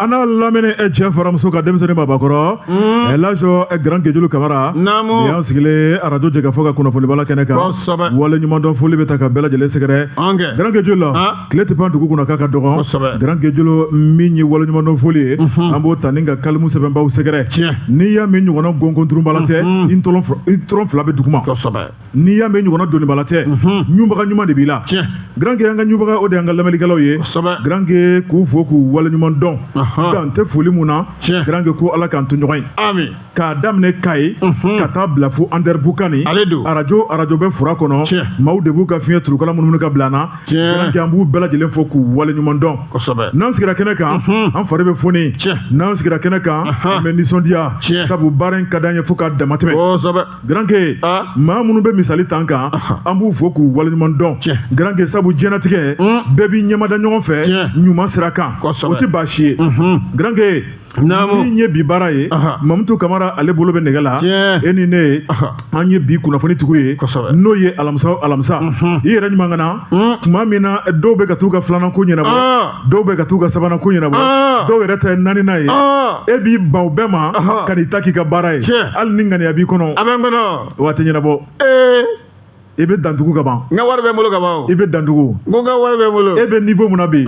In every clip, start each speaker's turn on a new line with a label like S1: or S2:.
S1: An n'a lamɛnni cɛ fara muso kan, denmisɛnnin babakɔrɔ, Elhaji Grand Gejulu Kamara.
S2: Naamu.
S1: Nin y'an sigilen arajo Jɛkafɔ ka kunnafonibala kɛnɛ kan. Wale ɲumandɔn foli bɛ ta ka bɛɛ lajɛlen sɛgɛrɛ.
S2: An kɛ.
S1: Grand Gejulu la, tile tɛ pan dugu kunna k'a ka dɔgɔn. Grand Gejulu, min ye wale ɲumandɔn foli ye, an b'o ta ni ka kalimu sɛbɛnbaw sɛgɛrɛ. N'i y'a mɛn ɲɔgɔnna gɔngɔnturubala tɛ, i tɔrɔn fila bɛ duguma. N'i y'a mɛn ɲɔgɔnna donibala tɛ, ɲubaga ɲuman de b'i la. Grand Gué, an ka ɲubaga, o de y'an ka lamɛnnikɛlaw ye. Grand Gué, k'u fo k'u waleɲuman dɔn. Dan tɛ foli mun na. Grand Gué, ko Ala k'an to ɲɔgɔn ye.
S2: Amin.
S1: K'a daminɛ Kayi ka taa bila fo Anderamboukane.
S2: Ale don.
S1: Arajo arajo bɛ fura kɔnɔ. Maaw de b'u ka fiɲɛ turukala munumunu ka bila an na. Grand Gué, an b'u bɛɛ lajɛlen fo k'u waleɲuman dɔn. N'an sigira kɛnɛ kan, an fari bɛ foni. N'an sigira kɛnɛ kan, an bɛ nisɔndiya. Sabu baara in ka d'an ye fo k'a damatɛmɛ. Grand Gué, maa minnu bɛ misali t'an kan, an b'u fo k'u waleɲuman dɔn. Grand Gué, sabu diɲɛnatigɛ, bɛɛ b'i ɲɛmada ɲɔgɔn fɛ ɲuman sira kan. O tɛ baasi ye. Grand Gué, min ye bi baara ye, Mamutu Kamara, ale bolo bɛ nɛgɛ la. E ni ne, an ye bi kunnafoni tigiw ye. N'o ye alamisa o alamisa. I yɛrɛ ɲuman ka na tuma min na dɔw bɛ ka t'u ka filanan ko ɲɛnabɔ, dɔw bɛ ka t'u ka sabanan ko ɲɛnabɔ, dɔw yɛrɛ ta ye naaninan ye. E b'i ban o bɛɛ ma ka n'i ta k'i ka baara ye. Hali ni ŋaniya b'i kɔnɔ,
S2: A bɛ n kɔnɔ.
S1: Wa tɛ ɲɛnabɔ. I bɛ dantugu ka ban.
S2: N ka wari bɛ n bolo ka ban o.
S1: I bɛ dantugu.
S2: N ko n ka wari bɛ n bolo.
S1: E bɛ niveau mun na bi,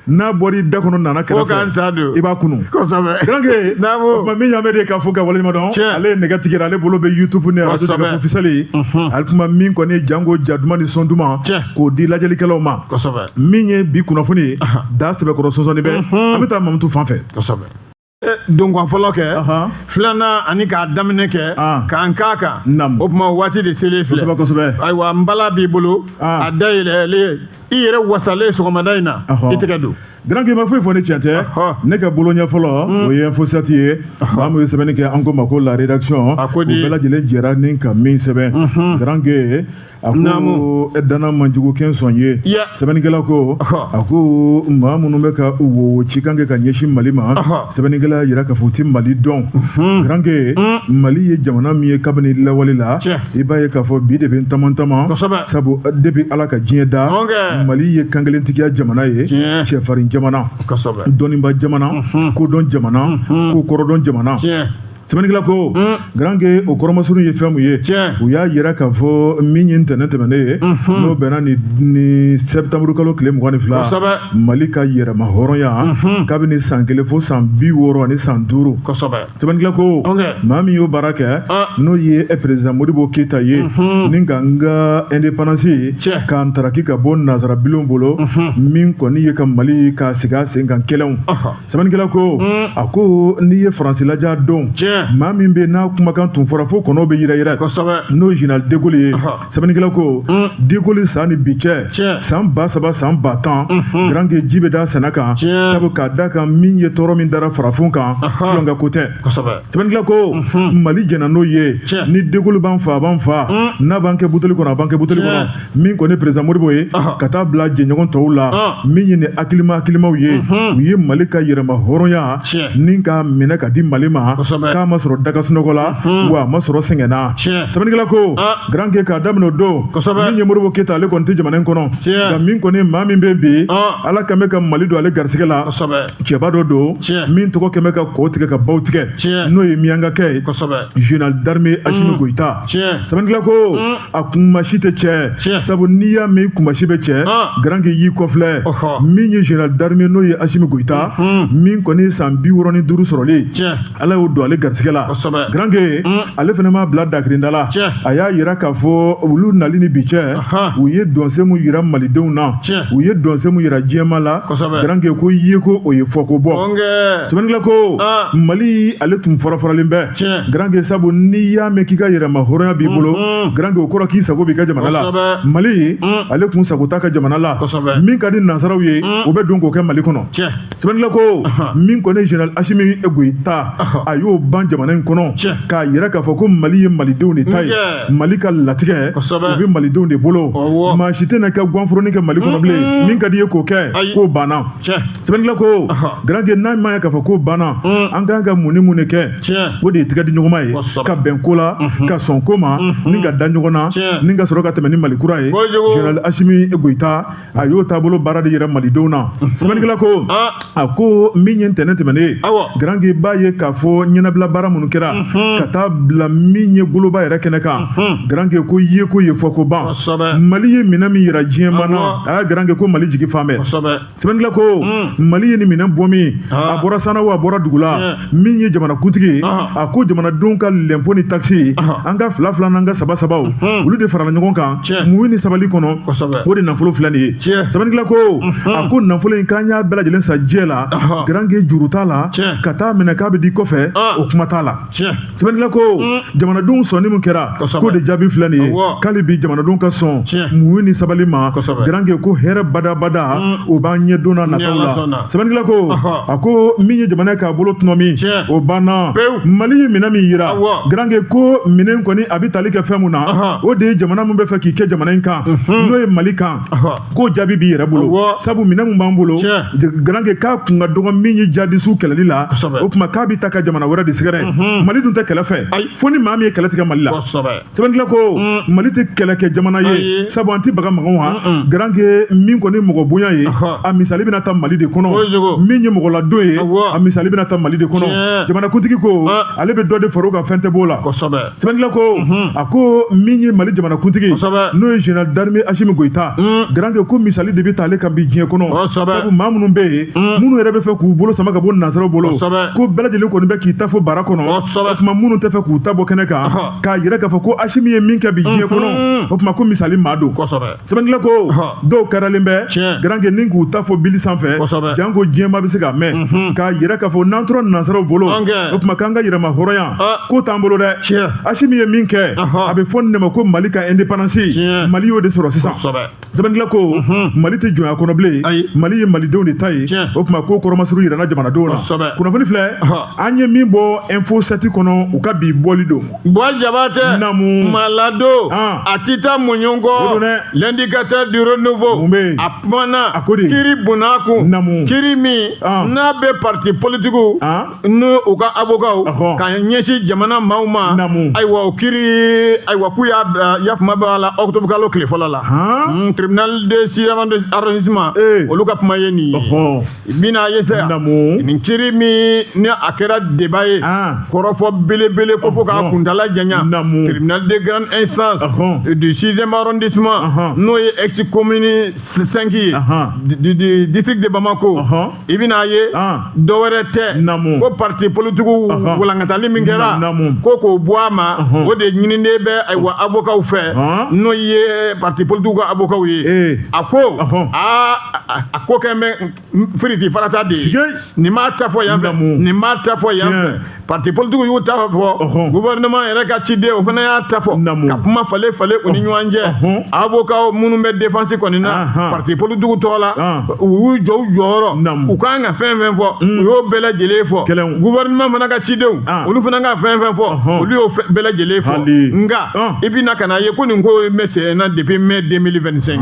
S1: n'a bɔra i da kɔnɔ nana
S2: Ko k'an
S1: kɛrɛfɛ,
S2: sa don.
S1: i b'a kunu. Grand Gué, o tuma min y'an bɛ de k'a fɔ ka waleɲuman dɔn. Ale ye nɛgɛ tigɛra, ale bolo bɛ YouTube ni arajo Jɛkafɔ officiel ye. Ale kuma min kɔni ye jango ja duman ni sɔn duman k'o di lajɛlikɛlaw ma. Min ye bi kunnafoni ye, da sɛbɛkɔrɔ sɔsɔni bɛ. An bɛ taa Mamutu fan fɛ.
S2: Donkɔ fɔlɔ kɛ, filanan ani k'a daminɛ kɛ, k'an k'a kan. O tuma waati de selen filɛ.
S1: Kosɛbɛ kosɛbɛ.
S2: Ayiwa, n bala b'i bolo. A dayɛlɛlen, i yɛrɛ wasalen sɔgɔmada in na, i tɛgɛ don.
S1: Grand Gué, ma foyi fɔ ni tiɲɛ tɛ. Ne ka bolo ɲɛ fɔlɔ, o ye Info 7 ye. Maa min ye sɛbɛnni kɛ, an ko ma ko la rédaction.
S2: A ko
S1: U
S2: di?
S1: bɛɛ lajɛlen jɛra ni ka min sɛbɛn. Grand Gué, a ko dana manjugu kɛ sɔn ye. Sɛbɛnnikɛla ko, a ko maa minnu bɛ ka u wo cikan kɛ ka ɲɛsin Mali ma, sɛbɛnnikɛla y'a jira k'a fɔ u ti Mali dɔn. Grand Gué, Mali ye jamana min ye kabini lawale la, i b'a ye k'a fɔ bi de bɛ n taman taman. Sabu depuis Ala ka diɲɛ da, Mali ye kankelentigiya jamana ye, cɛfarin jamana, dɔnniba jamana, kodɔn jamana, ko kɔrɔdɔn jamana. Sɛbɛnnikɛla ko, Grand Gué, o kɔrɔmasurun ye fɛn mun ye? U y'a yira k'a fɔ min ye ntɛnɛn tɛmɛnen ye, n'o bɛnna ni septembre kalo tile 22, Mali ka yɛrɛma hɔrɔnya kabini san kelen fo san 65. Sɛbɛnnikɛla ko, maa min y'o baara kɛ, n'o ye président Modibo Keyita ye, ni ka n ka indépendance k'an taraki ka bɔ nanzarabilenw bolo, min kɔni ye ka Mali ka sigi a sen kan kɛlɛw. Sɛbɛnnikɛla ko, a ko n'i ye Faransi lajɛ a don, maa min bɛ n'a kumakan tun fɔra fo kɔnɔw bɛ yɛrɛ yɛrɛ, n'o ye général de Gaulle ye. Sɛbɛnnikɛla ko, de Gaulle san ni bi cɛ, san 3000, san 10 000, Grand Gué, ji bɛ da sɛnɛ kan. Sabu k'a da kan min ye tɔɔrɔ min dara farafin kan, tulonkɛ ko tɛ. Sɛbɛnnikɛla ko, Mali jɛnna n'o ye. Ni de Gaulle b'an fa, a b'an fa. N'a b'an kɛ buteli kɔnɔ, a b'an kɛ buteli kɔnɔ. Min kɔni président Modibo ye, ka taa bila jɛɲɔgɔn tɔw la, min ye nin hakilima hakilimaw ye, u ye Mali ka yɛrɛma hɔrɔnya ni k'a minɛ ka di Mali ma, k'a ma sɔrɔ daga sunɔgɔ la, wa a ma sɔrɔ sɛgɛnna. Sɛbɛnnikɛla ko, Grand Gué, k'a daminɛ o don, min ye Modibo Keyita, ale kɔni tɛ jamana in kɔnɔ. Nka min kɔni maa min bɛ bi, Ala kan bɛ ka Mali don ale garisɛgɛ la, cɛba dɔ don min tɔgɔ kɛmɛ ka kɔ tigɛ ka baw tigɛ, n'o ye miyankakɛ ye, général d'armée Assimi Goïta. Sɛbɛnnikɛla ko, a kunmasi tɛ cɛ, sabu n'i y'a mɛn i kunmasi bɛ cɛ, Grand Gué, y'i kɔfilɛ. Min ye général d'armée, n'o ye Assimi Goïta, min kɔni san 65 sɔrɔlen, Ala y'o don ale garisɛgɛ la. Grand Gué, ale fana m'a bila dakirinda la. A y'a yira k'a fɔ olu nali ni bi cɛ, u ye dɔnsen mun yira malidenw na, u ye dɔnsen mun yira diɲɛma la. Grand Gué ko ye ko o ye fɔko bɔ. Sɛbɛnnikɛla ko, Mali ale tun fara faralen bɛ. Grand Gué, sabu n'i y'a mɛn k'i ka yɛrɛma hɔrɔnya b'i bolo, Grand Gué, o kɔrɔ k'i sago b'i ka jamana la. Mali ale kun sago t'a ka jamana la. Min ka di nansaraw ye, o bɛ don k'o kɛ Mali kɔnɔ. Sɛbɛnnikɛla ko, min kɔni général Assimi Goïta, a y'o ban. ban jamana in kɔnɔ, k'a yira k'a fɔ ko Mali ye malidenw de ta ye, Mali ka latigɛ o bɛ malidenw de bolo, maa si tɛna ka gwanforonin kɛ Mali kɔnɔ bilen, min ka di i ye k'o kɛ, k'o banna. Sɛbɛnnikɛla ko Garange, n'a ma ye k'a fɔ k'o banna, an kan ka mun ni mun de kɛ? O de ye tigɛ di ɲɔgɔn ma ye, ka bɛn ko la, ka sɔn ko ma, ni ka da ɲɔgɔn na, ni ka sɔrɔ ka tɛmɛ ni Mali kura ye. Général Assimi Goïta a y'o taabolo baara de yira malidenw na. Sɛbɛnnikɛla ko a ko min ye ntɛnɛn tɛmɛnen ye, Garange, b'a ye k'a fɔ ɲɛnabila baara minnu kɛra ka taa bila min ye goloba yɛrɛ kɛnɛ kan, Garange, ko ye ko ye fɔ ko ban. Mali ye minɛn min yira diɲɛ ma na, a Garange, ko Mali jigi fan bɛɛ. Sɛbɛnnikɛla ko Mali ye nin minɛn bɔ min, a bɔra sanna o a bɔra dugu la, min ye jamanakuntigi ye, a ko jamanadenw ka lɛnpo ni takisi, an ka fila fila n'an ka saba sabaw, olu de farala ɲɔgɔn kan muɲu ni sabali kɔnɔ, o de nafolo filɛ nin ye. Sɛbɛnnikɛla ko a ko nafolo in k'an y'a bɛɛ lajɛlen san jɛ la, Garange, juru t'a la, ka taa minɛ k'a bɛ di kɔfɛ, o kuma t'a la. Sɛbɛnnikɛla ko jamanadenw sɔnni min kɛra, k'o de jaabi filɛ nin ye, k'ale bi jamanadenw ka sɔn muɲu ni sabali ma, Garange, ko hɛrɛ badabada o b'an ɲɛ don na nataw la. Sɛbɛnnikɛla ko a ko min ye jamana k'a bolo tɔnɔmi, o banna. Mali ye minɛn min yira, Garange, ko minɛn kɔni a bɛ tali kɛ fɛn mun na, o de ye jamana min bɛ fɛ k'i kɛ jamana in kan, n'o ye Mali kan, k'o jaabi b'i yɛrɛ bolo, sabu minɛn mun b'an bolo, Garange, k'a kun ka dɔgɔ min ye jadisiw kɛlɛli la, o tuma k'a bɛ taa ka jamana wɛrɛ de sɛgɛrɛ. Mali dun tɛ kɛlɛ fɛ, fo ni maa min ye kɛlɛ tigɛ Mali la. Sɛbɛnnikɛla ko Mali tɛ kɛlɛ kɛ jamana ye, sabu an tɛ baga mɔgɔw ma. Garange, min kɔni mɔgɔ bonya ye, a misali bɛna ta Mali de kɔnɔ, min ye mɔgɔ ladon ye, a misali bɛna ta Mali de kɔnɔ. Jamanakuntigi ko ale bɛ dɔ de far'o kan, fɛn tɛ b'o la. Sɛbɛnnikɛla ko a ko min ye Mali jamanakuntigi, n'o ye général d'armée Assimi Goïta, Garange, ko misali de bɛ ta ale kan bi diɲɛ kɔnɔ, sabu maa minnu bɛ yen, minnu yɛrɛ bɛ fɛ k'u bolo sama ka bɔ nansaraw bolo, ko bɛɛ lajɛlen kɔni bɛ k'i ta fɔ bara kɔnɔ, o tuma minnu tɛ fɛ k'u ta bɔ kɛnɛ kan, k'a yira k'a fɔ ko Assimi ye min kɛ bi diɲɛ kɔnɔ, o tuma ko misali maa don. Sɛbɛnnikɛla ko dɔw karalen bɛ, Garange, ni k'u ta fɔ bili sanfɛ, janko diɲɛba bɛ se ka mɛn, k'a yira k'a fɔ n'an tora nansaraw bolo, o tuma k'an ka yɛrɛma hɔrɔnya ko t'an bolo dɛ. Assimi ye min kɛ, a bɛ fɔ nin de ma ko Mali ka indépendance, Mali y'o de sɔrɔ sisan. Sɛbɛnnikɛla ko Mali tɛ jɔnya kɔnɔ bilen, Mali ye malidenw de ta ye, o tuma ko kɔrɔmasuru yirana jamanadenw na. Kunnafoni filɛ an ye min bɔ Info 7 kɔnɔ, u ka bi bɔli don.
S2: Buwa Jabatɛ, Malado a ti taa muɲu kɔ. L'indicateur du renouveau a kumana kiiri bonna kun, kiiri min n'a bɛ parti politikiw n'u u ka avocats ka ɲɛsin jamana maaw ma, ayiwa o kiiri, ayiwa k'u y'a bila yakuma b'a la octobre kalo tile fɔlɔ la, tribunal de sixième arrondissement, olu ka kuma ye nin ye. I bɛna ye sa nin kiiri min ni a kɛra débat ye, kɔrɔfɔ belebele ko fo k'a kuntala janya, tribunal de grande instance du sixième arrondissement, n'o ye ex commune 5 ye du district de Bamako, i bɛna ye dɔ wɛrɛ tɛ ko parti politique walankatali min kɛra ko k'o bɔ a ma, o de ɲininen bɛ ayiwa avocats fɛ, n'o ye parti politique ka avocats ye. A ko aa, a ko kɛ bɛ firiti farata de ye, nin m'a ta fɔ yan fɛ, nin m'a ta fɔ yan fɛ, parti politique y'u ta fɔ, gouvernement yɛrɛ ka ciden o fana y'a ta fɔ, ka kuma falen falen u ni ɲɔgɔn cɛ. Avocat minnu bɛ défense kɔni na parti politique tɔgɔ la, u y'u jɔ u jɔyɔrɔ, u kan ka fɛn fɛn fɔ, u y'o bɛɛ lajɛlen fɔ. Gouvernement fana ka cidenw, olu fana ka fɛn fɛn fɔ, olu y'o bɛɛ lajɛlen fɔ. Nka i bɛna ka na ye ko nin ko bɛ sen na depuis mai 2025.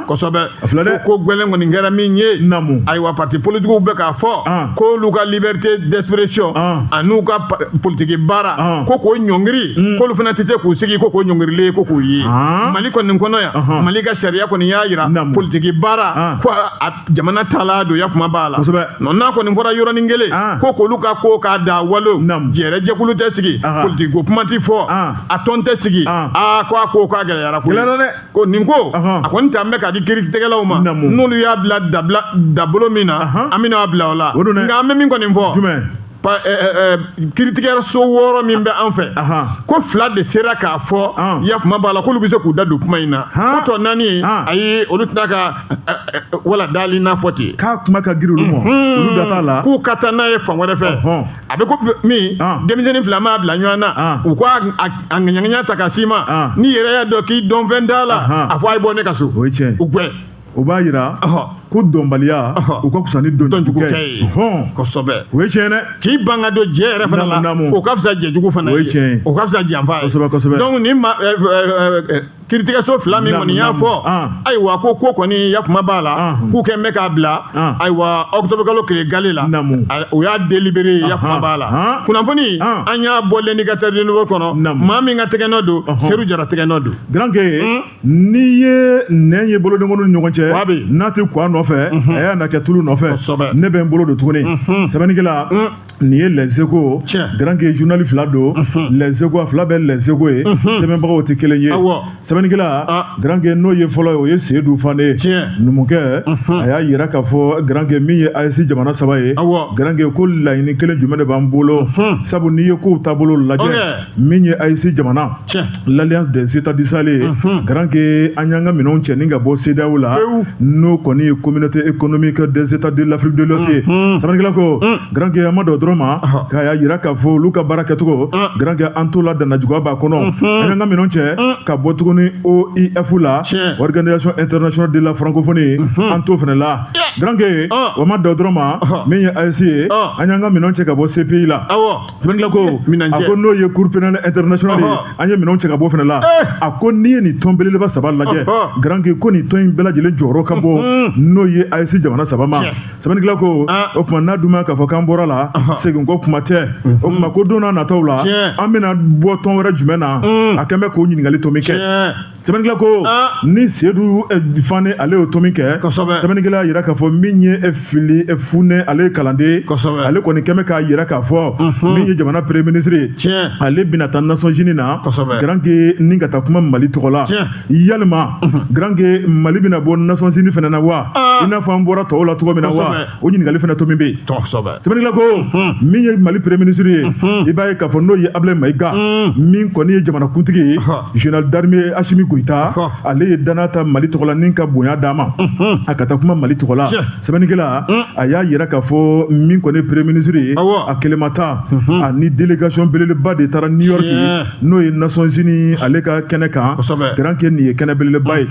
S2: Kosɛbɛ, ko gɛlɛn kɔni kɛra min ye, ayiwa parti politiques bɛ k'a fɔ k'olu ka liberté d'expression an'u ka politique baara ko k'o ɲɔngiri, k'olu fana tɛ se k'u sigi ko k'o ɲɔngirilen ko k'o ye. Mali kɔni kɔnɔ yan, Mali ka sariya kɔni y'a yira politique baara ko a jamana taala don yakuma b'a la. N'a kɔni fɔra yɔrɔnin kelen ko k'olu ka ko k'a da walo, jɛrɛjɛkulu tɛ sigi, politique ko kuma ti fɔ, a tɔn tɛ sigi, aa ko a ko k'a gɛlɛyara koyi. Ko nin ko a kɔni t'an bɛ k'a di kiiritigɛlaw ma, n'olu y'a bila dabolo min na, an bɛna bila o la. Nka an bɛ min kɔni fɔ, kiiritigɛso 6 min bɛ an fɛ, ko 2 de sera k'a fɔ yakuma b'a la k'olu bɛ se k'u da don kuma in na, ko tɔ 4 ayi olu tɛna ka wala dali n'a fɔ ten,
S1: k'a kuma ka girin olu ma, olu da t'a la,
S2: k'u ka taa n'a ye fan wɛrɛ fɛ. A bɛ ko min denmisɛnnin 2 m'a bila ɲɔgɔn na, u ko a ŋaɲaŋaɲa ta ka s'i ma, n'i yɛrɛ y'a dɔn k'i dɔn fɛn t'a la, a fɔ a ye bɔ ne ka so,
S1: o ye tiɲɛ
S2: u gɛn.
S1: O b'a yira ko dɔnbaliya o ka fisa ni dɔnjugukɛ ye.
S2: Kosɛbɛ.
S1: O ye tiɲɛ ye dɛ.
S2: K'i ban ka don jɛ yɛrɛ fana la, o ka fisa jɛjugu fana ye.
S1: O ye tiɲɛ ye.
S2: O ka fisa janfa ye.
S1: Kosɛbɛ kosɛbɛ.
S2: Donc ni ma kiritigɛso fila min kɔni y'a fɔ, ayiwa, ko kɔni ya kuma b'a la, k'u kɛ bɛ k'a bila, ayiwa, octobre kalo tile gale la, o y'a délibéré, ya kuma b'a la. Kunnafoni an y'a bɔ L'Indicateur du Renouveau kɔnɔ. Maa min ka tɛgɛnɔ don, Seydou Jara tɛgɛnɔ don.
S1: Garanke, n'i ye nɛn ye bolodenkɔniw ni ɲɔgɔn cɛ, n'a tɛ ko a nɔfɛ, a y'a na kɛ tulu nɔfɛ. Ne bɛ n bolo don tuguni. Sɛbɛnnikɛla, nin ye Les Échos. Garanke, journal fila don, Les Échos, a fila bɛɛ Les Échos ye, sɛbɛnbagaw tɛ kelen ye. Sɛbɛnnikɛla, Garanke, n'o ye fɔlɔ ye, o ye Seydou Fane ye, numukɛ. A y'a yira k'a fɔ, Garanke, min ye AES jamana saba ye, Garanke, ko laɲini kelen jumɛn de b'an bolo? Sabu n'i ye kow taabolo lajɛ, min ye AES jamana, l'Alliance des États du Sahel ye, Garanke, an y'an ka minɛnw cɛ ni ka bɔ CEDEAO la, n'o kɔni ye Communauté économique des États de l'Afrique de l'Ouest ye. Sɛbɛnnikɛla ko, Garanke, an ma dɔn dɔrɔn ma k'a y'a yira k'a fɔ olu ka baara kɛcogo, Garanke, an t'o la, dannajuguya b'a kɔnɔ. An y'an ka minɛnw cɛ ka bɔ tuguni OIF la, Organisation internationale de la francophonie, an t'o fana la. Garanke, o ma dɔn dɔrɔn ma, min ye AES ye, an y'an ka minɛnw cɛ ka bɔ CPI la. Sɛbɛnnikɛla ko, a ko n'o ye Cour pénale internationale ye, an ye minɛnw cɛ ka bɔ fana la. A ko n'i ye nin tɔn belebeleba saba lajɛ, Garanke, ko nin tɔn in bɛɛ lajɛlen jɔyɔrɔ ka bon, n'o ye AES jamana saba ma. Sɛbɛnnikɛla ko, o tuma n'a dun ma k'a fɔ k'an bɔra la, segin ko kuma tɛ. O tuma ko don n'a nataw la, an bɛna bɔ tɔn wɛrɛ jumɛn na? A kɛn bɛ k'o ɲininkali tomi kɛ. Sɛbɛnnikɛla ko, ni Seydou Fane ale y'o tomi kɛ, sɛbɛnnikɛla y'a yira k'a fɔ min ye Fili Funɛ, ale ye kalanden, ale kɔni kɛn bɛ k'a yira k'a fɔ min ye jamana premier ministre ye, ale bɛna taa Nations Unies na, Garanke, ni ka taa kuma Mali tɔgɔ la. Yalima, Garanke, Mali bɛna bɔ Nations Unies fana na wa, i n'a fɔ an bɔra tɔw la cogo min na wa? O ɲininkali fana tomi bɛ yen. Sɛbɛnnikɛla ko, min ye Mali premier ministre ye, i b'a ye k'a fɔ n'o ye Ablaye Maïga, min kɔni ye jamanakuntigi ye, général d'armée Assimi Goïta, ale ye danaya ta Mali tɔgɔ la ni ka bonya d'a ma, a ka taa kuma Mali tɔgɔ la. Sɛbɛnnikɛla a y'a yira k'a fɔ min kɔni ye premier ministre ye, a kelen ma taa, ani délégation belebeleba de taara New York, n'o ye Nations Unies ale ka kɛnɛ kan. Garanke, nin ye kɛnɛ belebeleba ye.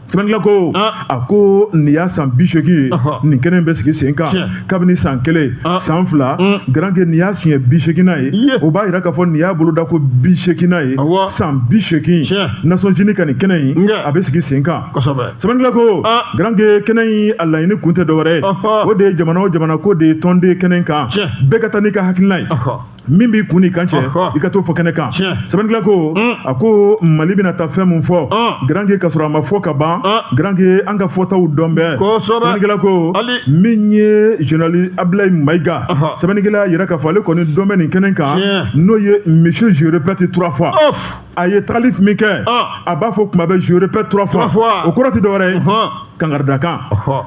S1: Sɛbɛnnikɛla ko, a ko nin y'a san 80 ye nin kɛnɛ in bɛ sigi sen kan, kabini san 1, san 2. Garanke, nin y'a siɲɛ 80nan ye. O b'a yira k'a fɔ nin y'a boloda ko 80nan ye, san 80 Nations Unies ka nin kɛnɛ in a bɛ sigi sen kan. Sɛbɛnnikɛla ko, Garanke, kɛnɛ in a laɲini kun tɛ dɔwɛrɛ ye, o de ye jamana o jamana ko de ye tɔnden kɛnɛ in kan, bɛɛ ka taa n'i ka hakilina ye, min b'i kun n'i kan cɛ, i ka t'o fɔ kɛnɛ kan. Sɛbɛnnikɛla ko, a ko Mali bɛna taa fɛn mun fɔ, Garanke, ka sɔrɔ a ma fɔ ka ban, Garanke, an ka fɔtaw dɔn bɛɛ. Sɛbɛnnikɛla ko, min ye général Ablaye Maïga, sɛbɛnnikɛla y'a yira k'a fɔ ale kɔni dɔn bɛ nin kɛnɛ kan, n'o ye monsieur je répète trois fois. A ye tagali min kɛ, a b'a fɔ kuma bɛɛ je répète trois fois. O kɔrɔ tɛ dɔwɛrɛ ye, kangaridakan.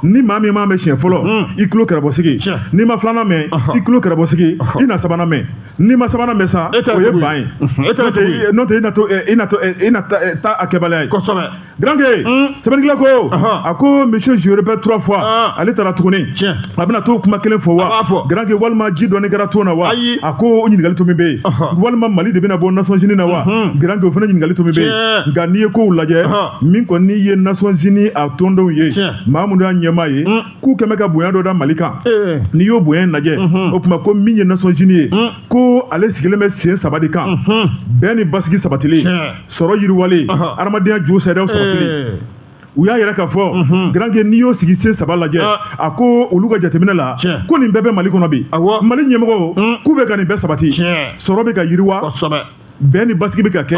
S1: Ni maa min m'a mɛn siɲɛ fɔlɔ, i tulo kɛrɛbɔsigi. N'i ma filanan mɛn, i tulo kɛrɛbɔsigi, i na sabanan mɛn. N'i ma sabanan mɛn sa, o ye ban ye. N'o tɛ, i na taa a kɛbaliya ye. Garanke, sɛbɛnnikɛla ko, a ko monsieur je répète trois fois, ale taara tuguni, a bɛna t'o kuma kelen fɔ wa, Garanke, walima ji dɔɔni kɛra ton na wa? A ko o ɲininkali tomi bɛ yen. Walima Mali de bɛna bɔ Nations Unies na wa? Garanke, o fana ɲininkali tomi bɛ yen. Nka n'i ye kow lajɛ, min kɔni ye Nations Unies a tɔndenw ye, maa minnu y'a ɲɛmaa ye, k'u kɛn bɛ ka bonya dɔ da Mali kan, n'i y'o bonya in lajɛ, o tuma ko min ye Nations Unies ye, ko ale sigilen bɛ sen saba de kan: bɛn ni basigi sabatili, sɔrɔ yiriwalen, adamadenya jo sariyaw sabatili. U y'a yɛrɛ k'a fɔ, Garanke, n'i y'o sigi sen saba lajɛ, a ko olu ka jateminɛ la, ko nin bɛɛ bɛ Mali kɔnɔ bi. Mali ɲɛmɔgɔw k'u bɛ ka nin bɛɛ sabati, sɔrɔ bɛ ka yiriwa, bɛn ni basigi bɛ ka kɛ,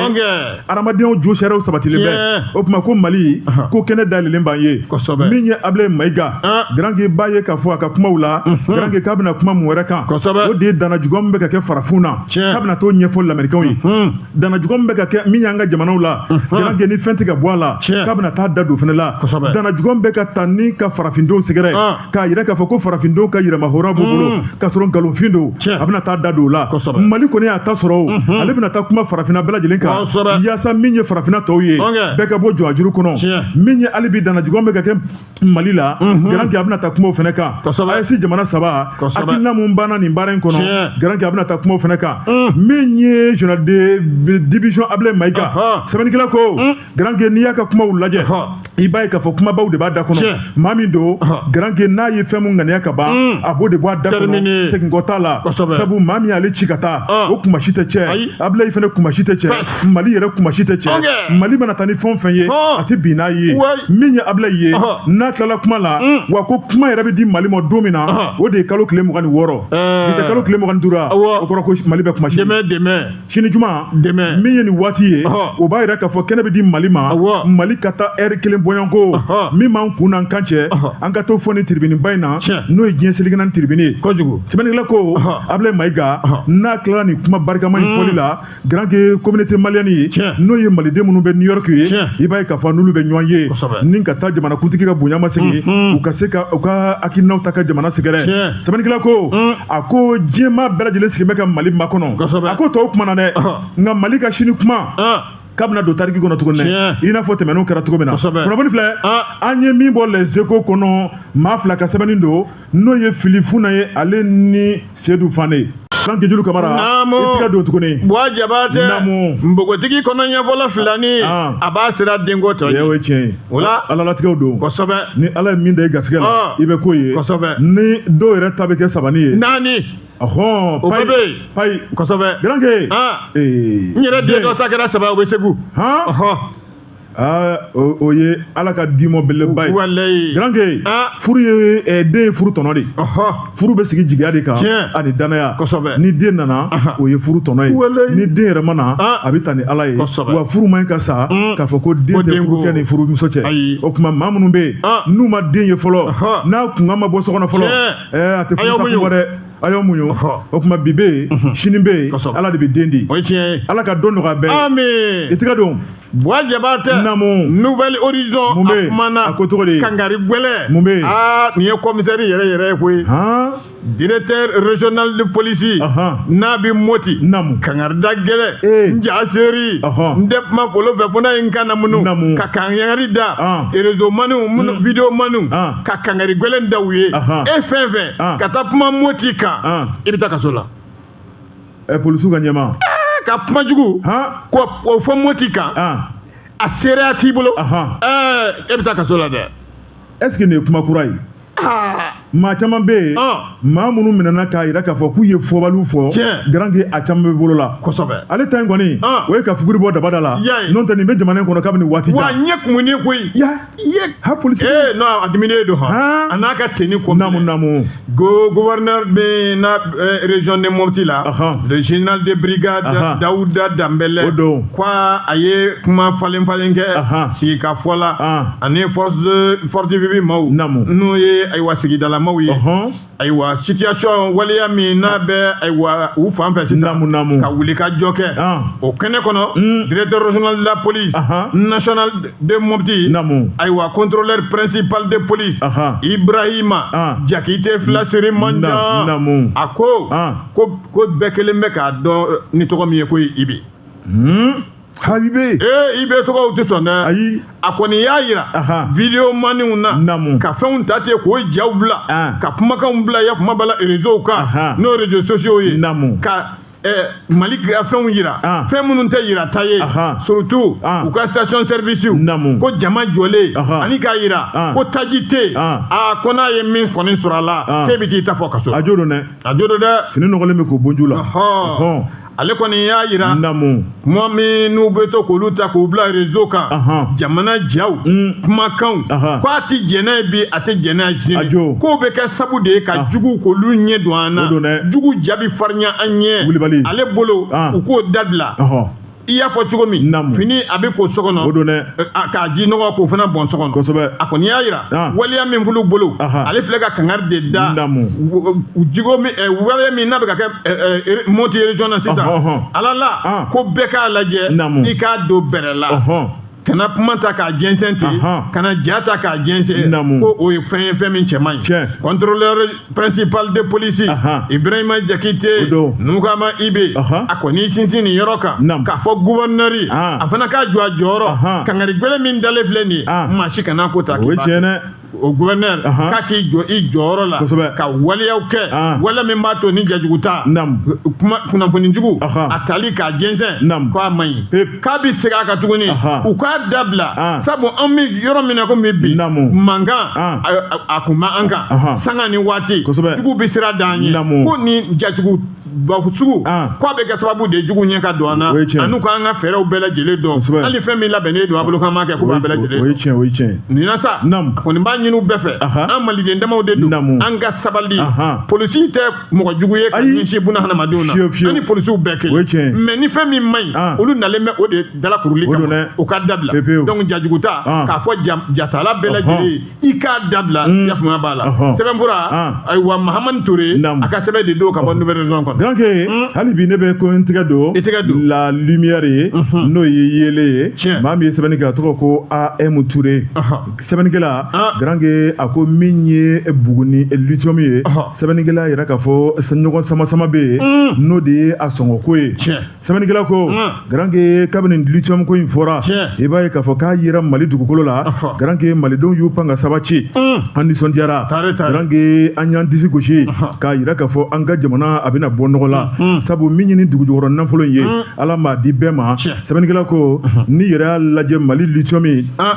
S1: adamadenw jo sariyaw sabatilen bɛ. O tuma ko Mali ko kɛnɛ dayɛlɛlen b'an ye. Min ye Ablaye Maïga, Garanke, b'a ye k'a fɔ a ka kumaw la, Garanke, k'a bɛna kuma mun wɛrɛ kan? O de ye dannajuguya min bɛ ka kɛ farafinw na, k'a bɛna t'o ɲɛfɔ lamɛrikɛnw ye. Dannajuguya min bɛ ka kɛ min y'an ka jamanaw la, Garanke, ni fɛn tɛ ka bɔ a la, k'a bɛna taa da don fɛnɛ la. Dannajuguya min bɛ ka ta ni ka farafindenw sɛgɛrɛ, k'a yira k'a fɔ ko farafindenw ka yɛrɛmahɔrɔnya b'u bolo, k'a sɔrɔ nkalonfin don, a bɛna taa da don o la. Mali kɔni y'a ta sɔrɔ o, ale bɛna taa kuma farafinna bɛɛ lajɛlen kan yaasa min ye farafinna tɔw ye bɛɛ ka bɔ jɔnjuru kɔnɔ min ye hali bi danajigin bɛ ka kɛ Mali la Garankɛ a bɛna taa kuma o fana kan AES jamana saba hakilina mun banna nin baara in kɔnɔ Garankɛ a bɛna taa kuma o fana kan min ye général de division Ablaye Mayiga sɛbɛnnikɛla ko Garankɛ n'i y'a ka kumaw lajɛ i b'a ye k'a fɔ kumabaw de b'a da kɔnɔ maa min don Garankɛ n'a ye fɛn mun ŋaniya ka ban a b'o de bɔ a da kɔnɔ seginkɔ t'a la sabu maa min y'ale ci ka taa o kumasi tɛ cɛ Ablaye fana kumasi tɛ cɛ Mali yɛrɛ kumasi tɛ cɛ Mali mana taa ni fɛn o fɛn ye a tɛ bin n'a ye min ye Ablaye ye n'a tilala kuma la wa ko kuma yɛrɛ bɛ di Mali ma don min na o de ye kalo tile 26 bi tɛ kalo tile 25 o kɔrɔ ko Mali bɛ kumasi sini juma min ye nin waati ye o b'a yira k'a fɔ kɛnɛ bɛ di Mali ma Mali ka taa ɛri kelen bɔɲɔgɔnko min b'an kun n'an kan cɛ an ka t'o fɔ nin tiribiniba in na n'o ye diɲɛ seleke naani tiribini ye
S2: kojugu
S1: sɛbɛnnikɛla ko Ablaye Mayiga n'a tilala nin kuma barikama in fɔli la Garankɛ communauté malienne ye n'o ye maliden minnu bɛ New York ye i b'a ye k'a fɔ n'olu bɛ ɲɔgɔn ye ni ka taa jamanakuntigi ka bonya masegin u ka se ka u ka hakilinaw ta ka jamana sɛgɛrɛ sɛbɛnnikɛla ko a ko diɲɛmaa bɛɛ lajɛlen sigilen bɛ ka Mali makɔnɔ a ko tɔw kumana dɛ nka Mali ka sini kuma k'a bɛna don tariki kɔnɔ tuguni dɛ i n'a fɔ tɛmɛnenw kɛra cogo min na kunnafoni filɛ an ye min bɔ Les Échos kɔnɔ maa fila ka sɛbɛnni don n'o ye Fili Funa ye ale ni Sedu Fane Franck Julu Kamara
S2: i
S1: tɛgɛ don tuguni
S2: Buwa Jabatɛ npogotigi kɔnɔ ɲɛfɔlɔ filani a b'a sira denko tɔ
S1: ye o ye tiɲɛ ye
S2: o la
S1: Ala latigɛw don
S2: kosɛbɛ
S1: ni Ala ye min da i garisɛgɛ la i bɛ k'o ye
S2: kosɛbɛ
S1: ni dɔw yɛrɛ ta bɛ kɛ sabani ye
S2: naani
S1: ɔhɔn
S2: o bɛɛ bɛ yen
S1: payi
S2: kosɛbɛ
S1: Garankɛ
S2: n yɛrɛ den dɔ ta kɛra saba o bɛ Segu
S1: ɔhɔn aa o ye Ala ka dimɔ belebeleba ye
S2: walayi
S1: Garankɛ furu ye den ye furu tɔnɔ de ye furu bɛ sigi jigiya de kan ani danaya
S2: kosɛbɛ
S1: ni den nana o ye furu tɔnɔ ye ni den yɛrɛ ma na a bɛ taa ni Ala ye wa furu man ɲi ka sa k'a fɔ ko den tɛ furukɛ ni furumuso cɛ o tuma maa minnu bɛ yen n'u ma den ye fɔlɔ n'a kunkan ma bɔ so kɔnɔ fɔlɔ a tɛ furu sa kun bɔ dɛ a y'aw muɲu o tuma bi bɛ yen sini bɛ yen Ala de bɛ den di
S2: o ye tiɲɛ ye
S1: Ala ka don nɔgɔya bɛɛ
S2: ye amiin
S1: i tɛgɛ don
S2: Buwa Jabatɛ
S1: naamu
S2: Nouvel Horizon
S1: mun bɛ yen
S2: a kumana
S1: a ko cogo di
S2: kangari gɛlɛn
S1: mun bɛ yen
S2: aa nin ye commissaire yɛrɛ yɛrɛ ye koyi directeur régional de police n'a bɛ Moti
S1: naamu
S2: kangarida gɛlɛn n ja seri n tɛ kuma kolo fɛ fo n'a ye n kan namunu
S1: naamu
S2: ka kangari da réseau maniw minnu vidéo maniw ka kangari gɛlɛn da u ye e fɛn fɛn ka taa kuma Moti kan i bɛ taa kaso la
S1: ɛ polisiw ka ɲɛmaa
S2: ka kuma jugu ko o fɔ Moti kan a seereya t'i bolo e bɛ taa kaso la dɛ
S1: est ce que nin ye kuma kura ye maa caman bɛ yen maa minnu minɛna k'a jira k'a fɔ k'u ye fɔbaliw fɔ Garankɛ a caman bɛ bolo la
S2: kosɛbɛ
S1: ale ta in kɔni o ye ka fuguri bɔ dabada la n'o tɛ nin bɛ jamana in kɔnɔ kabini waati jan
S2: wa ɲɛ kumunen koyi
S1: ya ha polisi
S2: ee non a diminen don han a n'a ka tenue ko
S1: naamu naamu
S2: gouverneur bɛ na région de Mopti la le général de brigade Daouda Dambélé
S1: o don
S2: ko a ye kuma falen falen kɛ sigikafɔ la ani force vive maaw n'o ye ayiwa sigidalamaw ye ayiwa situation waleya min n'a bɛ ayiwa u fan fɛ sisan
S1: naamu naamu
S2: ka wuli ka jɔ kɛ o kɛnɛ kɔnɔ directeur régional de la police nationale de Mopti
S1: naamu
S2: ayiwa contrôleur principal de police Ibrahima Jakite Filasiri Manjan
S1: naamu
S2: a ko ko bɛɛ kelen bɛ k'a dɔn ni tɔgɔ min ye ko ye IB
S1: Habibe
S2: ee IB tɔgɔw tɛ sɔn dɛ
S1: ayi
S2: a kɔni y'a yira vidéo maniw na ka fɛnw ta ten k'o jaw bila ka kumakanw bila ya kuma bala réseau kan n'o réseaux sociaux ye ka Mali ka fɛnw yira fɛn minnu tɛ yira ta ye surtout u ka station service ko jama jɔlen ani k'a yira ko taji tɛ yen aa ko n'a ye min kɔni sɔrɔ a la k'e bɛ t'i ta fɔ kaso
S1: a jo don dɛ
S2: a jo don dɛ
S1: fini nɔgɔlen bɛ k'o bonju la
S2: ale kɔni y'a yira
S1: naamu
S2: kuma min n'u bɛ to k'olu ta k'u bila réseau kan jamana jaw kumakanw k'a tɛ jɛn n'a ye bi a tɛ jɛn n'a ye sini k'o bɛ kɛ sabu de ye ka juguw k'olu ɲɛ don an na jugu ja bɛ farinya an ɲɛ
S1: wulibali
S2: ale bolo u k'o dabila i y'a fɔ cogo min fini a bɛ ko so kɔnɔ
S1: o don dɛ
S2: k'a ji nɔgɔ k'o fana bɔn so kɔnɔ
S1: kosɛbɛ
S2: a kɔni y'a yira waleya min fil'u bolo ale filɛ ka kangari de da jigo min waleya min n'a bɛ ka kɛ Moti région na sisan ala la ko bɛɛ k'a lajɛ i k'a don bɛrɛ la. Kana kuma ta k'a jɛnsɛn ten, kana ja ta k'a jɛnsɛn, ko o ye fɛn ye fɛn min cɛ man ɲi. Contrôleur principal de police Ibrahima Jakite, n'u k'a ma IB, a kɔni sinsin nin yɔrɔ kan k'a fɔ gouverneur ye, a fana k'a jɔ a jɔyɔrɔ. Kangari gɛlɛn min dalen filɛ nin ye, maa si kana ko ta
S1: k'i b'a
S2: o gouverneur k'a k'i jɔ i jɔyɔrɔ la ka waleyaw kɛ, waleya min b'a to ni jajugu ta, kuma kunnafoni jugu a tali k'a jɛnsɛn, k'a man ɲi. K'a bɛ segin a kan tuguni, u k'a dabila, sabu an bɛ yɔrɔ min na komi bi, mankan a kun b'an kan sanga ni waati, jugu bɛ sira d'an ɲɛ, ko ni jajugu sugu k'a bɛ kɛ sababu de jugu ɲɛ ka don an na, an'u k'an ka fɛɛrɛw bɛɛ lajɛlen dɔn, hali fɛn min labɛnnen don a bolo k'an b'a kɛ, k'u b'a bɛɛ lajɛlen
S1: dɔn. O ye tiɲɛ, o ye tiɲɛ.
S2: Nin na sa, a kɔni b'a ɲini u bɛɛ fɛ, an maliden damaw de don, an ka sabali. Polisi tɛ mɔgɔ jugu ye ka ɲɛsin buna hadamadenw na, an ni polisiw bɛɛ kelen, mais ni fɛn min man ɲi, olu nalen bɛ o de dalakuruli kama, o ka dabila. Donc jajugu ta k'a fɔ jatala bɛɛ lajɛlen ye, i k'a dabila. Yafaamuya b'a la. Sɛbɛnfura, ayiwa, Mahamani Ture, a ka sɛbɛn de don ka bɔ Nouvelle Horizon kɔnɔ.
S1: Garanke, hali bi ne bɛ ko n tɛgɛ don,
S2: i tɛgɛ don
S1: La Lumière ye, n'o ye yeelen ye. Maa min ye sɛbɛnni kɛ, a tɔgɔ ko AM Ture. Sɛbɛnnikɛla Garanke, a ko min ye Buguni lithium ye, sɛbɛnnikɛla yɛrɛ k'a fɔ ɲɔgɔn sama sama bɛ yen, n'o de ye a sɔngɔko ye. Sɛbɛnnikɛla ko, Garanke, kabini lithium ko in fɔra, i b'a ye k'a fɔ k'a yera Mali dugukolo la. Garanke, malidenw y'u pan ka saba ci, an nisɔndiyara. Garanke, an y'an disi gosi k'a yira k'a fɔ an ka jamana a bɛna bɔ nɔgɔ la, sabu min ye nin dugujukɔrɔ nafolo in ye, Ala m'a di bɛɛ ma. Sɛbɛnnikɛla ko, n'i yɛrɛ y'a lajɛ Mali lithium,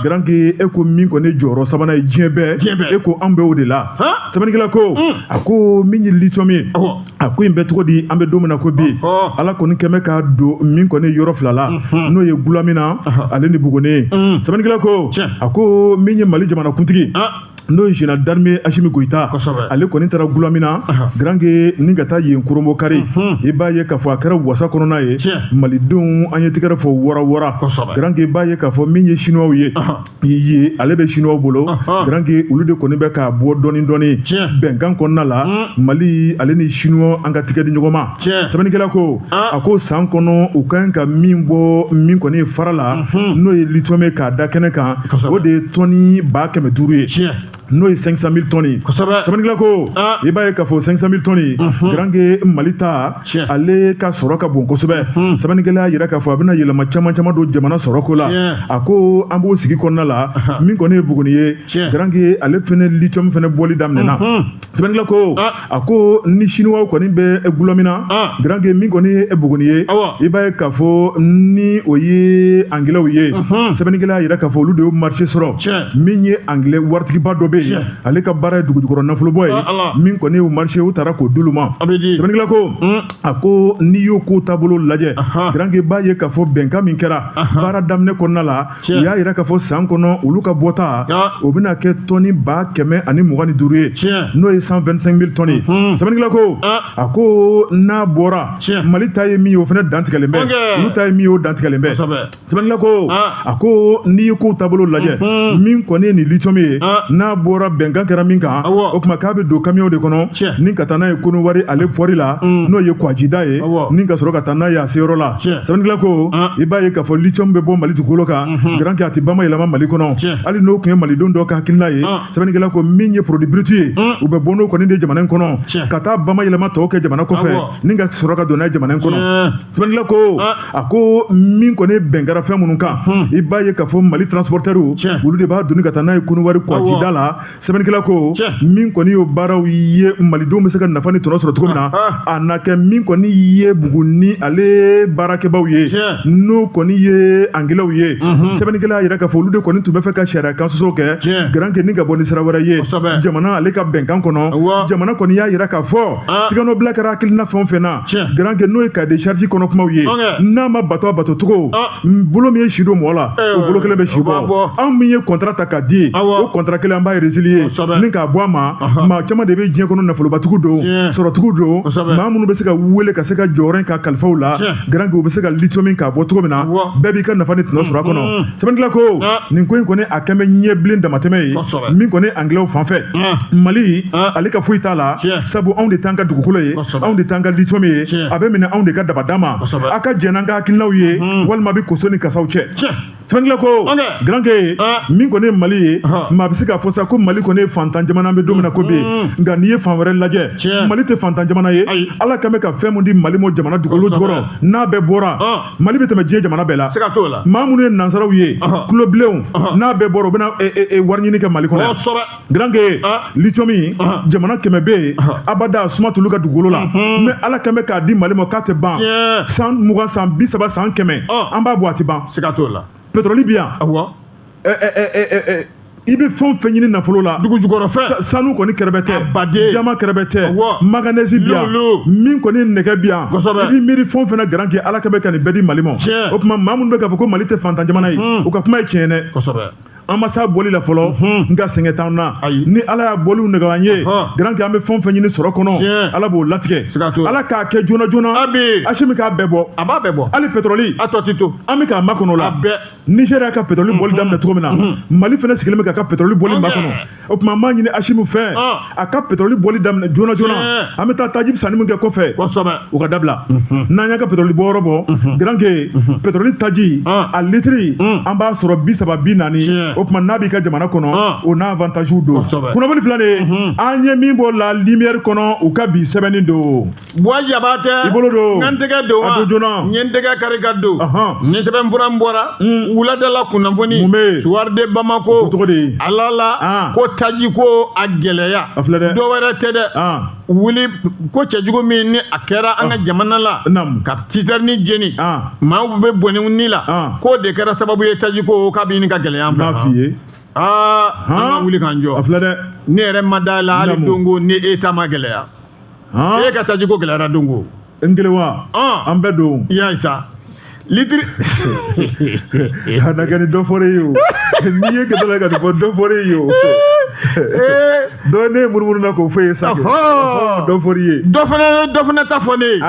S1: Garanke, e ko min kɔni jɔyɔrɔ sabanan ye diɲɛ bɛɛ, e ko an bɛ o de la. Sɛbɛnnikɛla ko, a ko min ye lithium ye, a ko in bɛ cogo di an bɛ don min na ko bi, Ala kɔni kɛmɛ k'a don min kɔni yɔrɔ fila la, n'o ye Gulamina ale ni Buguni. Sɛbɛnnikɛla ko, a ko min ye Mali jamanakuntigi, n'o ye général d'armée Assimi Goïta, ale kɔni taara Gulamina, Garanke, ni ka taa yen kurunbon kari. I b'a ye k'a fɔ a kɛra wasa kɔnɔna ye, malidenw an ye tigɛrɛ fɔ wara wara. Garanke, i b'a ye k'a fɔ min ye chinois ye, ale bɛ chinois bolo. Garanke, olu de kɔni bɛ k'a bɔ dɔɔni dɔɔni bɛnkan kɔnɔna la, Mali ale ni chinois an ka tigɛ di ɲɔgɔn ma. Sɛbɛnnikɛla ko, a ko san kɔnɔ u ka kan ka min bɔ min kɔni fara la, n'o ye lithium ye k'a da kɛnɛ kan, o de ye tɔni 500 000 ye, n'o ye 500 000 tonnes. Sɛbɛnnikɛla ko, i b'a ye k'a fɔ 500 000 tonnes, Garanke, Mali ta ale ka sɔrɔ ka bon kosɛbɛ. Sɛbɛnnikɛla y'a yira k'a fɔ a bɛna yɛlɛma caman caman don jamana sɔrɔko la. A ko an b'o sigi kɔnɔna la, min kɔni ye Buguni ye, Garanke, ale fɛnɛ lithium fɛnɛ bɔli daminɛna. Sɛbɛnnikɛla ko, a ko ni chinois kɔni bɛ Gulamina, Garanke, min kɔni ye Buguni ye, i b'a ye k'a fɔ ni o ye angilɛw ye. Sɛbɛnnikɛla y'a yira k'a fɔ olu de y'o marché sɔrɔ. Min ye angilɛ waritigiba dɔ bɛ yen, ale ka baara ye dugujukɔrɔ nafolobɔ ye, min kɔni y'o marché u taara k'o d'olu ma. Sɛbɛnnikɛla ko, a ko n'i y'o ko taabolo lajɛ, Garanke, b'a ye k'a fɔ bɛnkan min kɛra baara daminɛ kɔnɔna la, u y'a yira k'a fɔ san kɔnɔ olu ka bɔta o bɛna kɛ tɔni 125 000 ye, n'o ye 125 000 tonnes. Sɛbɛnnikɛla ko, a ko n'a bɔra, Mali ta ye min ye, o fana dantigɛlen bɛ, olu ta ye min ye, o dantigɛlen bɛ. Sɛbɛnnikɛla ko, a ko n'i ye kow taabolo lajɛ, min kɔni ye nin lithium ye, n'a bɔra bɛnkan kɛra min kan, o tuma k'a bɛ don camion de kɔnɔ ni ka taa n'a ye Konowari ale port la, n'o ye Kɔgɔjida ye, ni ka sɔrɔ ka taa n'a ye a seyɔrɔ la. Sɛbɛnnikɛla ko, i b'a ye k'a fɔ lithium bɛ bɔ Mali dugukolo kan, Garanke, a tɛ bama yɛlɛma Mali kɔnɔ, hali n'o tun ye malidenw dɔ ka hakilina ye. Sɛbɛnnikɛla ko, min ye produit brut ye, u bɛ bɔ n'o kɔni de jamana in kɔnɔ ka taa bama yɛlɛma tɔw kɛ jamana kɔfɛ, ni ka sɔrɔ ka don n'a ye jamana in kɔnɔ. Sɛbɛnnikɛla ko, a ko min kɔni bɛn kɛra fɛn minnu kan, i b'a ye k'a fɔ Mali transporteurs, olu de b'a doni ka taa n'a ye Konowari kɔgɔjida la. Sɛbɛnnikɛla ko, min kɔni y'o baaraw ye, malidenw bɛ se ka nafa ni tɔnɔ sɔrɔ cogo min na, a na kɛ min kɔni ye Buguni ale baarakɛbaw ye, n'o kɔni ye angilɛw ye. Sɛbɛnnikɛla y'a yira k'a fɔ olu de kɔni tun bɛ fɛ ka sariya kan sɔsɔ kɛ, Garanke, ni ka bɔ ni sira wɛrɛ ye jamana ale ka bɛnkan kɔnɔ. Jamana kɔni y'a yira k'a fɔ tigɛnɔbila kɛra hakilina fɛn o fɛn na, Garanke, n'o ye cahier de charge kɔnɔ kumaw ye, n'a ma bato a bato cogo, bolo min ye si don mɔgɔ la, o bolo kelen bɛ si bɔ. Anw min ye contrat ta k'a di, o contrat kelen an b'a résilier ni k'a bɔ a ma. Maa caman de bɛ diɲɛ kɔnɔ, nafolobatigiw don, sɔrɔtigiw don, maa minnu bɛ se ka wele ka se ka jɔyɔrɔ in ka kalifaw la, Garanke, u bɛ se ka lithium k'a bɔ cogo min na, bɛɛ b'i ka nafa ni tɔnɔ sɔrɔ a kɔnɔ. Sɛbɛnnikɛla ko, nin ko in kɔni a kɛn bɛ ɲɛbilen damatɛmɛ ye, min kɔni angilɛw fan fɛ. Mali ale ka foyi t'a la, sabu anw de t'an ka dugukolo ye, anw de t'an ka lithium ye, a bɛ minɛ anw de ka dabada ma. A ka jɛn n'an ka hakilinaw ye, walima a bɛ koso ni kasaw cɛ. Sɛbɛnnikɛla ko Garanke, min kɔni ye Mali ye, maa bɛ se k'a fɔ sa ko Mali kɔni ye fantan jamana, an bɛ don min na ko bi. Nka n'i ye fan wɛrɛ lajɛ, Mali tɛ fantan jamana ye. Ala kan bɛ ka fɛn mun di Mali ma jamana dugukolo jukɔrɔ, n'a bɛɛ bɔra, Mali bɛ tɛmɛ diɲɛ jamana bɛɛ la.
S2: Siga t'o la.
S1: Maa minnu ye nansaraw ye, tulobilenw, n'a bɛɛ bɔra, u bɛna wari ɲini kɛ Mali kɔnɔ yan. Garanke, lithium, jamana 100 bɛ yen, abada suma t'olu ka dugukolo la, mais Ala kan bɛ k'a di Mali ma k'a tɛ ban. San 20, san 30, san 100, an b'a bɔ, a tɛ ban.
S2: Siga t'o la.
S1: Pétrole bi yan. I bɛ fɛn o fɛn ɲini nafolo la,
S2: dugu jukɔrɔ fɛn,
S1: sanu kɔni kɛrɛbɛ tɛ, jama kɛrɛbɛ tɛ, manganèse bi yan, min kɔni nɛgɛ bi yan. I bɛ miiri fɛn o fɛn na, Garanke, Ala kɛ bɛ ka nin bɛɛ di Mali ma. O tuma maa minnu bɛ k'a fɔ ko Mali tɛ fantan jamana ye, u ka kuma ye tiɲɛ dɛ. An ma s'a bɔli la fɔlɔ, nka sɛgɛn t'an na. Ni Ala y'a bɔliw nɔgɔya an ye, Garanke, an bɛ fɛn o fɛn ɲini sɔrɔ kɔnɔ, Ala b'o latigɛ. Ala k'a kɛ joona joona, Asimi k'a bɛɛ bɔ.
S2: A b'a bɛɛ bɔ.
S1: Hali pétrole,
S2: a tɔ ti to.
S1: An bɛ k'a makɔnɔ la. Nigéria ka pétrole bɔli daminɛ cogo min na, Mali fana sigilen bɛ k'a ka pétrole bɔli makɔnɔ. O tuma an b'a ɲini Asimi fɛ, a ka pétrole bɔli daminɛ joona joona. An bɛ taa taji sanni min kɛ kɔfɛ, o ka dabila. N'an y'a ka pétrole bɔyɔrɔ bɔ, Garanke, pétrole taji a litiri an b'a sɔrɔ 30, 40. O tuma n'a b'i ka jamana kɔnɔ, o n'a avantage don. Kunnafoni filɛ nin ye, an ye min bɔ La Lumière kɔnɔ, u ka bi sɛbɛnni don.
S2: Buwa Jabatɛ,
S1: i bolo don.
S2: N ka n tɛgɛ don
S1: wa? A don joona.
S2: N ye n tɛgɛ kari ka don. Ni sɛbɛnfura n bɔra wuladala kunnafoni, Soir de Bamako,
S1: tɔgɔ de
S2: ala la ko taji ko a gɛlɛya.
S1: A filɛ dɛ.
S2: Dɔ wɛrɛ tɛ dɛ. Wuli ko cɛjugu min ni a kɛra an ka jamana la, ka citerne jeni, maaw bɛ bɔnɛ ni la, k'o de kɛra sababu ye taji ko k'a bɛ ɲini ka gɛlɛya an fɛ.
S1: N b'a f'i ye.
S2: Aa, an ka wuli k'an jɔ.
S1: A filɛ dɛ.
S2: Ne yɛrɛ ma da la hali dongo ni e ta ma gɛlɛya. E ka taji ko gɛlɛyara dongo.
S1: N kelen wa? An bɛɛ don.
S2: I y'a ye sa. Litiri.
S1: A na kɛ ni dɔ fɔra e ye o. N'i ye kɛtɔ la ka nin fɔ, dɔ fɔra e ye o. Dɔ ne ye munumunu na k'o fɔ e ye sa. Dɔ fɔra i ye.
S2: Dɔ fana dɔ fana ta fɔ ne ye.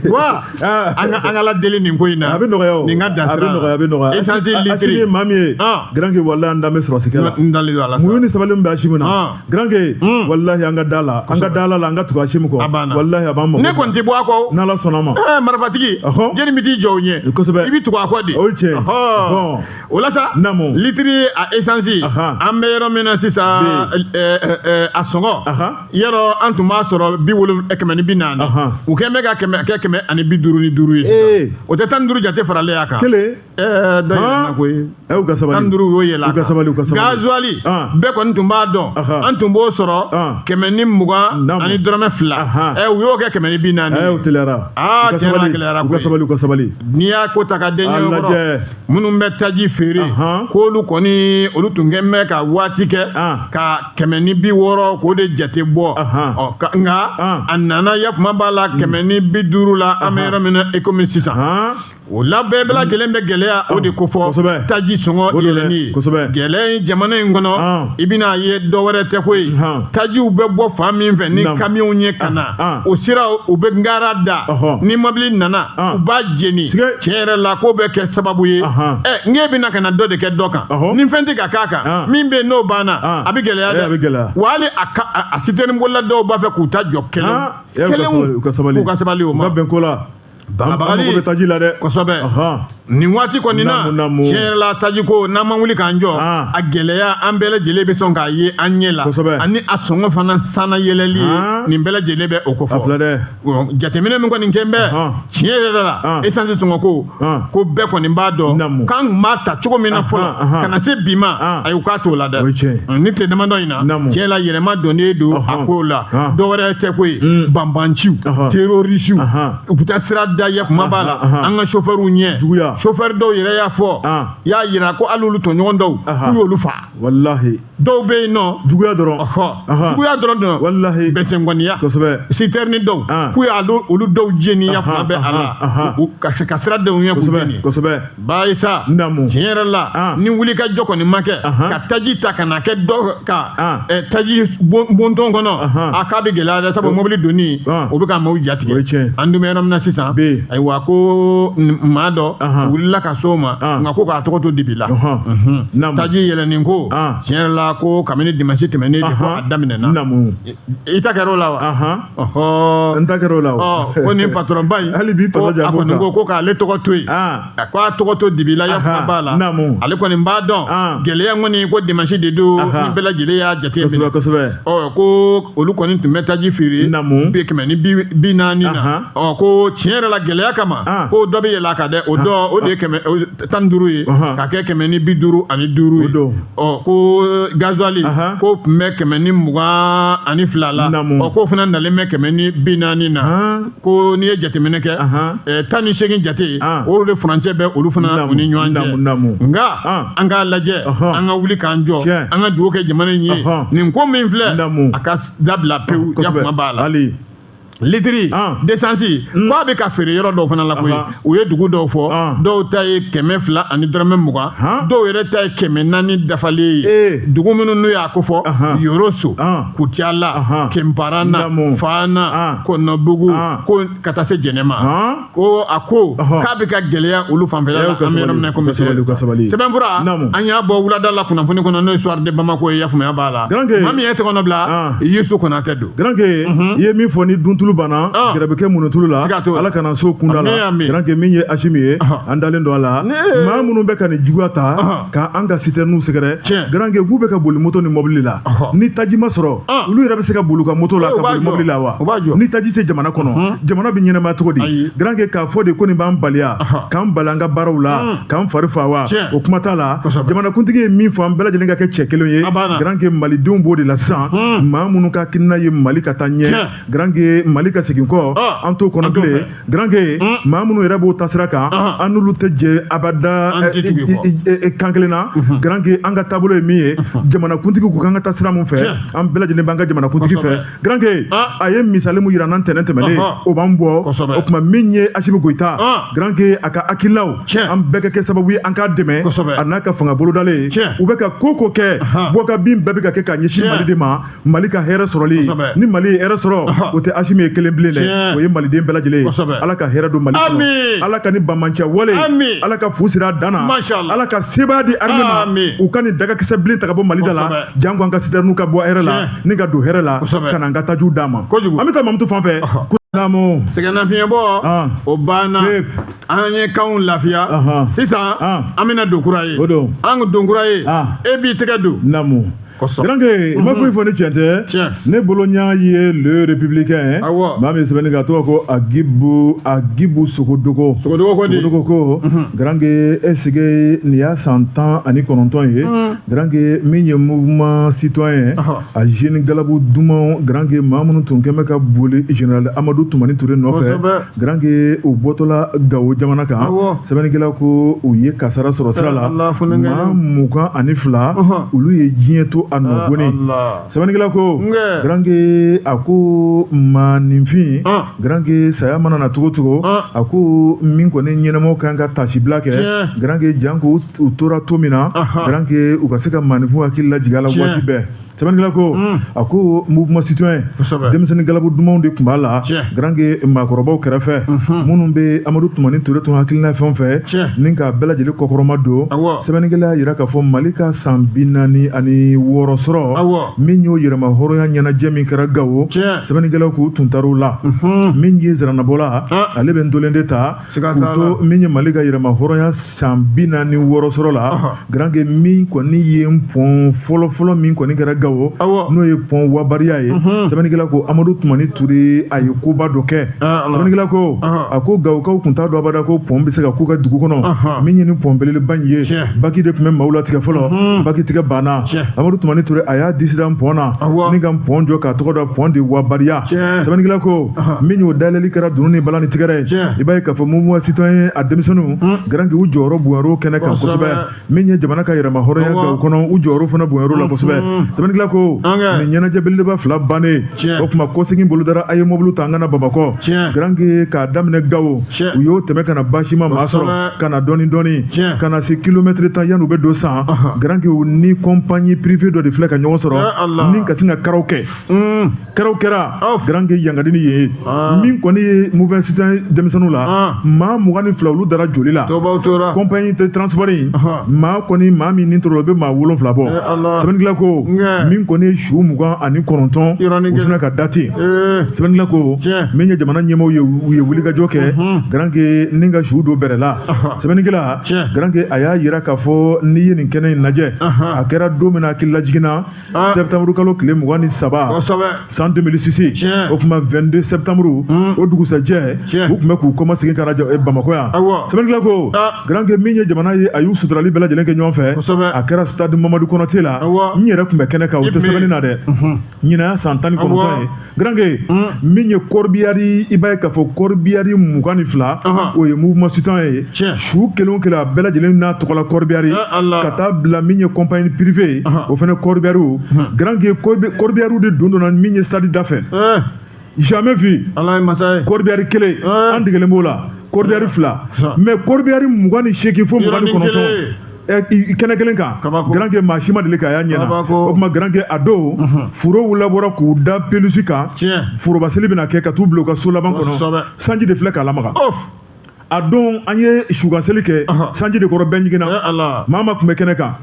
S2: Wa an ka Ala deli nin ko in na.
S1: A bɛ nɔgɔya o.
S2: Nin ka dan sira.
S1: A bɛ nɔgɔya, a bɛ nɔgɔya.
S2: Essence litiri.
S1: Asimi ye maa min ye. Garanke, walahi an danbɛ sɔrɔsikɛ la.
S2: N dalen don a la sa.
S1: Muɲu ni sabali min bɛ Asimi na. Garanke, walahi an ka da la, an ka da la, an ka tugu Asimi kɔ. Walahi a b'an mago.
S2: Ne kɔni tɛ bɔ a kɔ.
S1: N'Ala sɔnna ma.
S2: Marifatigi. Jɛni bɛ t'i jɔ o ɲɛ.
S1: Kosɛbɛ.
S2: I bɛ tugu a kɔ de.
S1: O ye tiɲɛ.
S2: O la sa, litiri a essence, an bɛ yɔrɔ min na sisan, a sɔngɔ, yɔrɔ an tun b'a sɔrɔ 140, u kɛlen bɛ ka kɛ 155 ye sisan. O tɛ 15 jate faralen a kan.
S1: Kelen.
S2: Dɔ yɛlɛnna koyi.
S1: U ka sabali.
S2: 15 y'o yɛlɛ a
S1: kan. U ka sabali, u ka sabali.
S2: Gasoil, bɛɛ kɔni tun b'a dɔn, an tun b'o sɔrɔ 120 dɔrɔmɛ 2. U y'o kɛ 140.
S1: O teliyara.
S2: Aa, tiɲɛ na, a gɛlɛyara
S1: koyi. U ka sabali, u ka sabali.
S2: N'i y'a ko ta ka den ɲɔgɔn kɔrɔ, minnu bɛ taji feere, k'olu kɔni olu tun kɛn bɛ ka waati kɛ ka 160 k'o de jate bɔ. Nka a nana ya kuma b'a la 150 la, an bɛ yɔrɔ min na i komi sisan. O la bɛɛ lajɛlen bɛ gɛlɛya o de kofɔ, taji sɔngɔ yɛlɛnni ye. Gɛlɛya in jamana in kɔnɔ, i bɛna ye dɔ wɛrɛ tɛ koyi. Tajiw bɛ bɔ fan min fɛ ni kamiyɔnw ye ka na, o sira u bɛ ngara da, ni mobili nana u b'a jeni. Tiɲɛ yɛrɛ la, k'o bɛ kɛ sababu ye. N k'e bɛna ka na dɔ de kɛ dɔ kan, ni fɛn tɛ ka k'a kan, min bɛ yen n'o banna, a bɛ gɛlɛya dɛ. Wa hali a citerne bolila dɔw b'a fɛ k'u ta jɔ kelen
S1: kelen. U ka sabali
S2: o ma.
S1: U ka bɛn ko la.
S2: Bagabagali
S1: bɛ taji la dɛ.
S2: Kosɛbɛ. Nin waati kɔni na, tiɲɛ yɛrɛ la, taji ko n'an ma wuli k'an jɔ, a gɛlɛya an bɛɛ lajɛlen bɛ sɔn k'a ye an ɲɛ la. Ani a sɔngɔ fana sanna yɛlɛli ye, nin bɛɛ lajɛlen bɛ o kofɔ. Jateminɛ min kɔni kɛ bɛ tiɲɛ yɛrɛ la, essence sɔngɔ ko ko bɛɛ kɔni b'a dɔn k'an tun b'a ta cogo min na fɔlɔ ka na se bi ma, ayi u k'a t'o la dɛ. Ni tile damadɔ in na, tiɲɛ la, yɛlɛma donnen don a ko la. Dɔ wɛrɛ tɛ koyi, banbanciw, terrorisiw, u bɛ taa sira da ya kuma b'a la an ka chauffeurw ɲɛ.
S1: Juguya.
S2: Chauffeur dɔw yɛrɛ y'a fɔ, y'a yira ko hali olu tɔɲɔgɔn dɔw k'u y'olu fa.
S1: Walahi.
S2: Dɔw bɛ yen nɔ.
S1: Juguya dɔrɔn.
S2: Juguya dɔrɔn dɔrɔn.
S1: Walahi.
S2: Bɛsɛnkɔniya.
S1: Kosɛbɛ.
S2: Citerne dɔw k'u y'a olu dɔw jeni ya kuma bɛɛ a la, ka sira denw ɲɛ k'u jeni.
S1: Kosɛbɛ.
S2: Bayisa.
S1: Naamu.
S2: Tiɲɛ yɛrɛ la, ni wuli ka jɔ kɔni ma kɛ, ka taji ta ka na kɛ dɔ kan taji bontɔn kɔnɔ, a k'a bɛ gɛlɛya dɛ, sabu mobili donni o bɛ ka maaw jatigɛ.
S1: O ye tiɲɛ.
S2: An dun bɛ yɔrɔ min na sisan,
S1: bɛ yen.
S2: Ayiwa, ko maa dɔ wulila ka s'o ma, nka ko k'a tɔgɔ to dibi la. Taji yɛlɛnni ko, tiɲɛ yɛrɛ la, ko kabini dimansi tɛmɛnen de ko a daminɛna. I ta kɛra o la wa?
S1: Ɔhɔ, n ta kɛra o la
S2: o. Ko nin patɔrɔnba in,
S1: hali bi
S2: fasa ja, a kɔni ko ko k'ale tɔgɔ to yen, a ko a tɔgɔ to dibi la, yakuma b'a la. Ale kɔni b'a dɔn gɛlɛya kɔni ko dimansi de don, ni bɛɛ lajɛlen y'a jate
S1: minɛ. Kosɛbɛ.
S2: Ɔ, ko olu kɔni tun bɛ taji feere bi 140 na. Ɔ, ko tiɲɛ yɛrɛ la, gɛlɛya kama, ko dɔ bɛ yɛlɛ a kan dɛ. O dɔ o de ye 115 ye, ka kɛ 155 ye. Ɔ, ko gazuwali ko tun bɛ 122 la, ɔ, k'o fana nalen bɛ 140 na. Ko n'i ye jateminɛ kɛ, 18 jate, o de furancɛ bɛ olu fana u ni ɲɔgɔn cɛ. Nka an k'a lajɛ, an ka wuli k'an jɔ, an ka dugawu kɛ jamana in ye. Nin ko min filɛ, a ka dabila pewu, yakuma b'a la. Litiri d'essence k'a bɛ ka feere yɔrɔ dɔw fana la koyi. U ye dugu dɔw fɔ, dɔw ta ye 200 ani dɔrɔmɛ 20, dɔw yɛrɛ ta ye 400 dafalen ye. Dugu minnu n'u y'a ko fɔ: Yoroso, Kucala, Kenparana, Fana, Kɔnɔbugu, ko ka taa se Jɛnɛ ma. Ko a ko k'a bɛ ka gɛlɛya olu fanfɛla la. An bɛ yɔrɔ min na komi sɛbɛnfura, an y'a bɔ wulada la kunnafoni kɔnɔ, n'o ye Soir de Bamako ye. Yafaamuya b'a la, maa min ye tɔgɔ nɔ bila, Yusu Konatɛ don.
S1: Garanke, i ye min fɔ, ni duntulu banna, gɛrɛ bɛ kɛ munutulu la. Ala kana so kunda la. Garanke, min ye Asimi ye, an dalen don a la. Maa minnu bɛ ka nin juguya ta ka an ka sitɛrininw sɛgɛrɛ, Garanke, k'u bɛ ka boli moto ni mɔbili la, ni taji ma sɔrɔ, olu yɛrɛ bɛ se ka boli u ka moto la ka boli mɔbili la wa? Ni taji tɛ jamana kɔnɔ, jamana bɛ ɲɛnɛmaya cogo di? Garanke, k'a fɔ de ko nin b'an baliya, k'an bali an ka baaraw la, k'an fari fa wa, o kuma t'a la. Jamanakuntigi ye min fɔ, an bɛɛ lajɛlen ka kɛ cɛ kelen ye. Garanke, malidenw b'o de la sisan. Maa minnu ka hakilina ye Mali ka taa ɲɛ, Garanke, Mali ka segin kɔ, an t'o kɔnɔ bilen. Garanke, maa minnu yɛrɛ b'o taasira kan, an n'olu tɛ jɛ abada kan kelen na. Garanke, an ka taabolo ye min ye, jamanakuntigi ko k'an ka taa sira min fɛ, an bɛɛ lajɛlen b'an ka jamanakuntigi fɛ. Garanke, a ye misali mun yira n'an tɛnɛn tɛmɛnen, o b'an bɔ. O tuma, min ye Asimi Goyita, Garanke, a ka hakililaw, an bɛɛ ka kɛ sababu ye an k'a dɛmɛ, a n'a ka fanga bolodalen. U bɛ ka ko ko kɛ, bɔ ka bin bɛɛ bɛ ka kɛ ka ɲɛsin Mali de ma, Mali ka hɛrɛ sɔrɔli. Ni Mali ye hɛrɛ sɔrɔ, o tɛ Asimi ye kelen bilen dɛ, o ye maliden bɛɛ lajɛlen ye. Ala ka hɛrɛ don Mali kɔnɔ. Ala ka ni banbanciya wale, Ala ka fu siri a dan na. Ala ka sebaaya di armée ma, u ka nin dagakisɛ bilen ta ka bɔ Mali da la, janko an ka sitɛriniw ka bɔ hɛrɛ la ni ka don hɛrɛ la, ka na an ka tajiw d'a ma. An bɛ taa Mamutu fan fɛ. Naamu.
S2: Sɛgɛnnafiɲɛbɔ o banna, an ye kanw lafiya. Sisan an bɛna don kura ye.
S1: O don.
S2: An don kura ye, e b'i tɛgɛ don.
S1: Naamu. Garanke, i ma foyi fɔ ni tiɲɛ tɛ. Ne bolo ɲa ye Le Républicain. Maa min sɛbɛnni kɛ, a tɔgɔ ko Agibu Sogodogo.
S2: Sogodogo ko di?
S1: Sogodogo ko, Garanke, est-ce que nin y'a san 19 ye? Garanke, min ye mouvement citoyen, a jeune galabu dumanw, Garanke, maa minnu tun kɛn bɛ ka boli général Amadu Tumani Ture nɔfɛ, Garanke, u bɔtɔla Gawo jamana kan, sɛbɛnnikɛla ko u ye kasara sɔrɔ sira la. Maa 22, olu ye diɲɛ to a nɔ goni. Sɛbɛnnikɛla ko, Garanke, a ko maaninfin, Garanke, saya mana na cogo cogo, a ko min kɔni ɲɛnamaw kan ka tasibila kɛ, Garanke, janko u tora to min na, Garanke, u ka se ka maaninfin hakili lajigin a la waati bɛɛ. Sɛbɛnnikɛla ko, a ko mouvement citoyen, denmisɛnnin galabu dumanw de tun b'a la, Garanke, maakɔrɔbaw kɛrɛfɛ minnu bɛ Amadu Tumani Ture tun hakilina fɛn fɛ ni ka bɛɛ lajɛlen kɔkɔrɔma don. Sɛbɛnnikɛla y'a jira k'a fɔ Mali ka san 46 sɔrɔ, min y'o yɛrɛma hɔrɔnya ɲɛnajɛ min kɛra Gawo, sɛbɛnnikɛlaw k'u tun taar'o la. Min ye Zaranabɔla, ale bɛ ntolen de ta k'u to min ye Mali ka yɛrɛma hɔrɔnya san 46 sɔrɔ la. Garanke, min kɔni ye pɔn fɔlɔfɔlɔ min kɔni kɛra Gawo, n'o ye pɔn Wabariya ye, sɛbɛnnikɛla ko Amadu Tumani Ture a ye koba dɔ kɛ. Sɛbɛnnikɛla ko, a ko Gawokaw tun t'a dɔn abada ko pɔn bɛ se ka k'u ka dugu kɔnɔ. Min ye ni pɔn belebeleba in ye, baki de tun bɛ maaw latigɛ fɔlɔ, baki tigɛ banna. Amadu Tumani Ture a y'a disi da pɔn na ni ka pɔn jɔ k'a tɔgɔ da pɔn de Wabariya. Sɛbɛnnikɛla ko min y'o dayɛlɛli kɛra dunun ni bala ni tigɛrɛ ye, i b'a ye k'a fɔ mouvement citoyen a denmisɛnninw, Garanke, u jɔyɔrɔ bonyar'o kɛnɛ kan kosɛbɛ. Min ye jamana ka yɛrɛma hɔrɔnya Gawo kɔnɔ, u jɔyɔrɔ fana bonyar'o la kosɛbɛ. Sɛbɛnnikɛla ko nin ɲɛnajɛ belebeleba fila bannen, o tuma kɔsegin bolodara, a ye mɔbili ta an ka na Bamakɔ. Garanke, k'a daminɛ Gawo, u y'o tɛmɛ ka na baasi ma maa sɔrɔ, ka na dɔɔni dɔɔni ka na se kilomɛtiri 10 yanni u bɛ don San. Garanke, u ni compagnie privée dɔ de filɛ ka ɲɔgɔn sɔrɔ ni ka sin ka karaw kɛ karaw kɛra Garange yangadini ye min kɔni ye mouvement citoyen denmisɛnninw la maa 22 olu dara joli la compagnie de transport in maa kɔni maa min ni tora o bɛ maa 7 bɔ sɛbɛnnikɛla ko min kɔni ye su 29 u sinna ka da ten sɛbɛnnikɛla ko min ye jamana ɲɛmaaw ye u ye wulikajɔ kɛ Garange ni ka su don bɛrɛ la sɛbɛnnikɛla Garange a y'a yira k'a fɔ n'i ye nin kɛnɛ in lajɛ a kɛra don min na hakililajigin na septembre kalo tile 23 san 2006 o tuma 22 septembre o dugusɛjɛ u tun bɛ k'u kɔmasegin ka na Bamakɔ yan sɛbɛnnikɛla ko Garange min ye jamana ye a y'u suturali bɛɛ lajɛlen kɛ ɲɔgɔn fɛ a kɛra stade Mamadu Konate la n yɛrɛ tun bɛ kɛnɛ kan o tɛ sɛbɛnni na dɛ ɲinan y'a san 19 ye Garange min ye corbillard i b'a ye k'a fɔ corbillard 22 o ye mouvement citoyen ye su kelen o kelen a bɛɛ lajɛlen n'a tɔgɔla corbillard ka taa bila min ye compagnie privée ye o fana corbillard Garange corbillard de don donna min ye stade da fɛ jamais vu corbillard kelen an degelen b'o la corbillard fila mais corbillard 28 fo 29 kɛnɛ kelen kan Garange maa si ma deli k'a y'a ɲɛ na o tuma Garange a don furew labɔra k'u da pelouse kan forobaseli bɛna kɛ ka t'u bila u ka so laban kɔnɔ sanji de filɛ k'a lamaga a don an ye sukanseli kɛ sanji de kɔrɔ bɛɛ ɲiginna maa ma tun bɛ kɛnɛ kan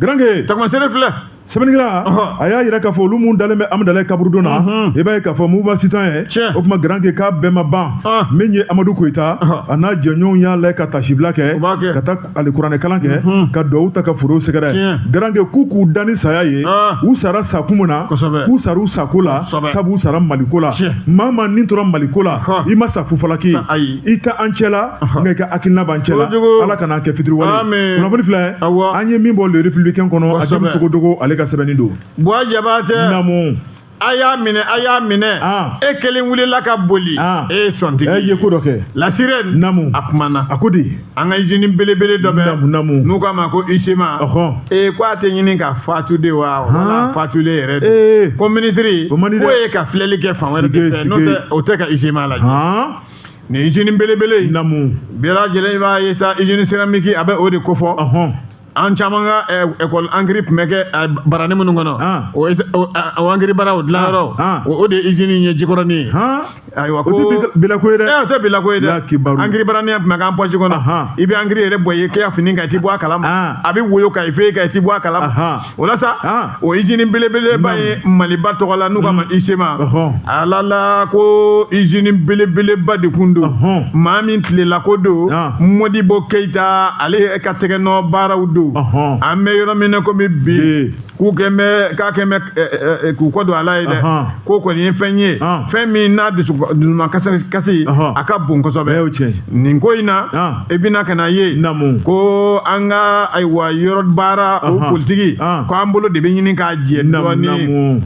S1: Garange
S2: taamasere filɛ
S1: sɛbɛnnikɛla a y'a yira k'a fɔ olu mun dalen bɛ Amudalayi kaburudon na i b'a ye k'a fɔ mouvement citoyen o tuma Garange k'a bɛɛ ma ban min ye Amadu Koyita a n'a jɛɲɔgɔnw y'a lajɛ ka tasibila kɛ ka taa alikuranɛ kalan kɛ ka duwawu ta ka furew sɛgɛrɛ Garange k'u k'u da ni saya ye u sara sakun min na k'u sara u sako la sabu u sara Maliko la maa maa ni tora Maliko la i ma sa fufalaki i tɛ an cɛ la nka i ka hakilina b'an cɛ la Ala kana an kɛ fitiriwale kunnafoni filɛ an ye min bɔ Le Républicain kɔnɔ Akim Sogodogo ale ka sɛbɛnni don.
S2: Buwa Jabatɛ.
S1: Naamu.
S2: A y'a minɛ a y'a minɛ. E kelen wulila ka boli. E ye sɔntigi.
S1: E ye ko dɔ kɛ.
S2: La Sirène.
S1: Naamu.
S2: A kumana.
S1: A ko di.
S2: An ka usine belebele dɔ bɛ.
S1: Naamu naamu.
S2: N'u k'a ma ko USEMA.
S1: Ɔhɔn.
S2: Ee ko a tɛ ɲini ka fatu de wa. Wala fatulen yɛrɛ don.
S1: Ee.
S2: Ko minisiri.
S1: O man di dɛ.
S2: K'o ye ka filɛli kɛ fan wɛrɛ de fɛ. N'o tɛ o tɛ ka USEMA lajɛ. Nin usine belebele.
S1: Naamu.
S2: Bɛɛ lajɛlen b'a ye sa usine céramique a bɛ o de kofɔ.
S1: Ɔhɔn.
S2: An caman ka école engrais tun bɛ kɛ barani minnu kɔnɔ o engrais bara o dilanyɔrɔ o de ye usine ye Jikɔrɔni ye.
S1: Ayiwa ko o tɛ bilako ye dɛ.
S2: O tɛ bilako ye dɛ. Engrais barani tun bɛ k'an poche kɔnɔ. I bɛ engrais yɛrɛ bɔ i kɛ fini kan i tɛ bɔ a kalama. A bɛ woyo ka i fɛ kan i tɛ bɔ a kalama. O la sa o usine belebeleba ye Maliba tɔgɔ la n'u k'a ma USEMA. Ala la ko usine belebeleba de kun don. Maa min tilela ko don. Modibo Keyita ale ka tɛgɛnɔ baaraw don. An bɛ yɔrɔ min na komi bi k'u kɛ bɛ k'a kɛ bɛ k'u kɔ don a la ye dɛ k'o kɔni ye fɛn ye fɛn min n'a dusuma kasi a ka bon kosɛbɛ nin ko in na i bɛna ka na ye ko an ka ayiwa yɔrɔ baara o politiki ko an bolo de bɛ ɲini k'a jɛ dɔɔnin.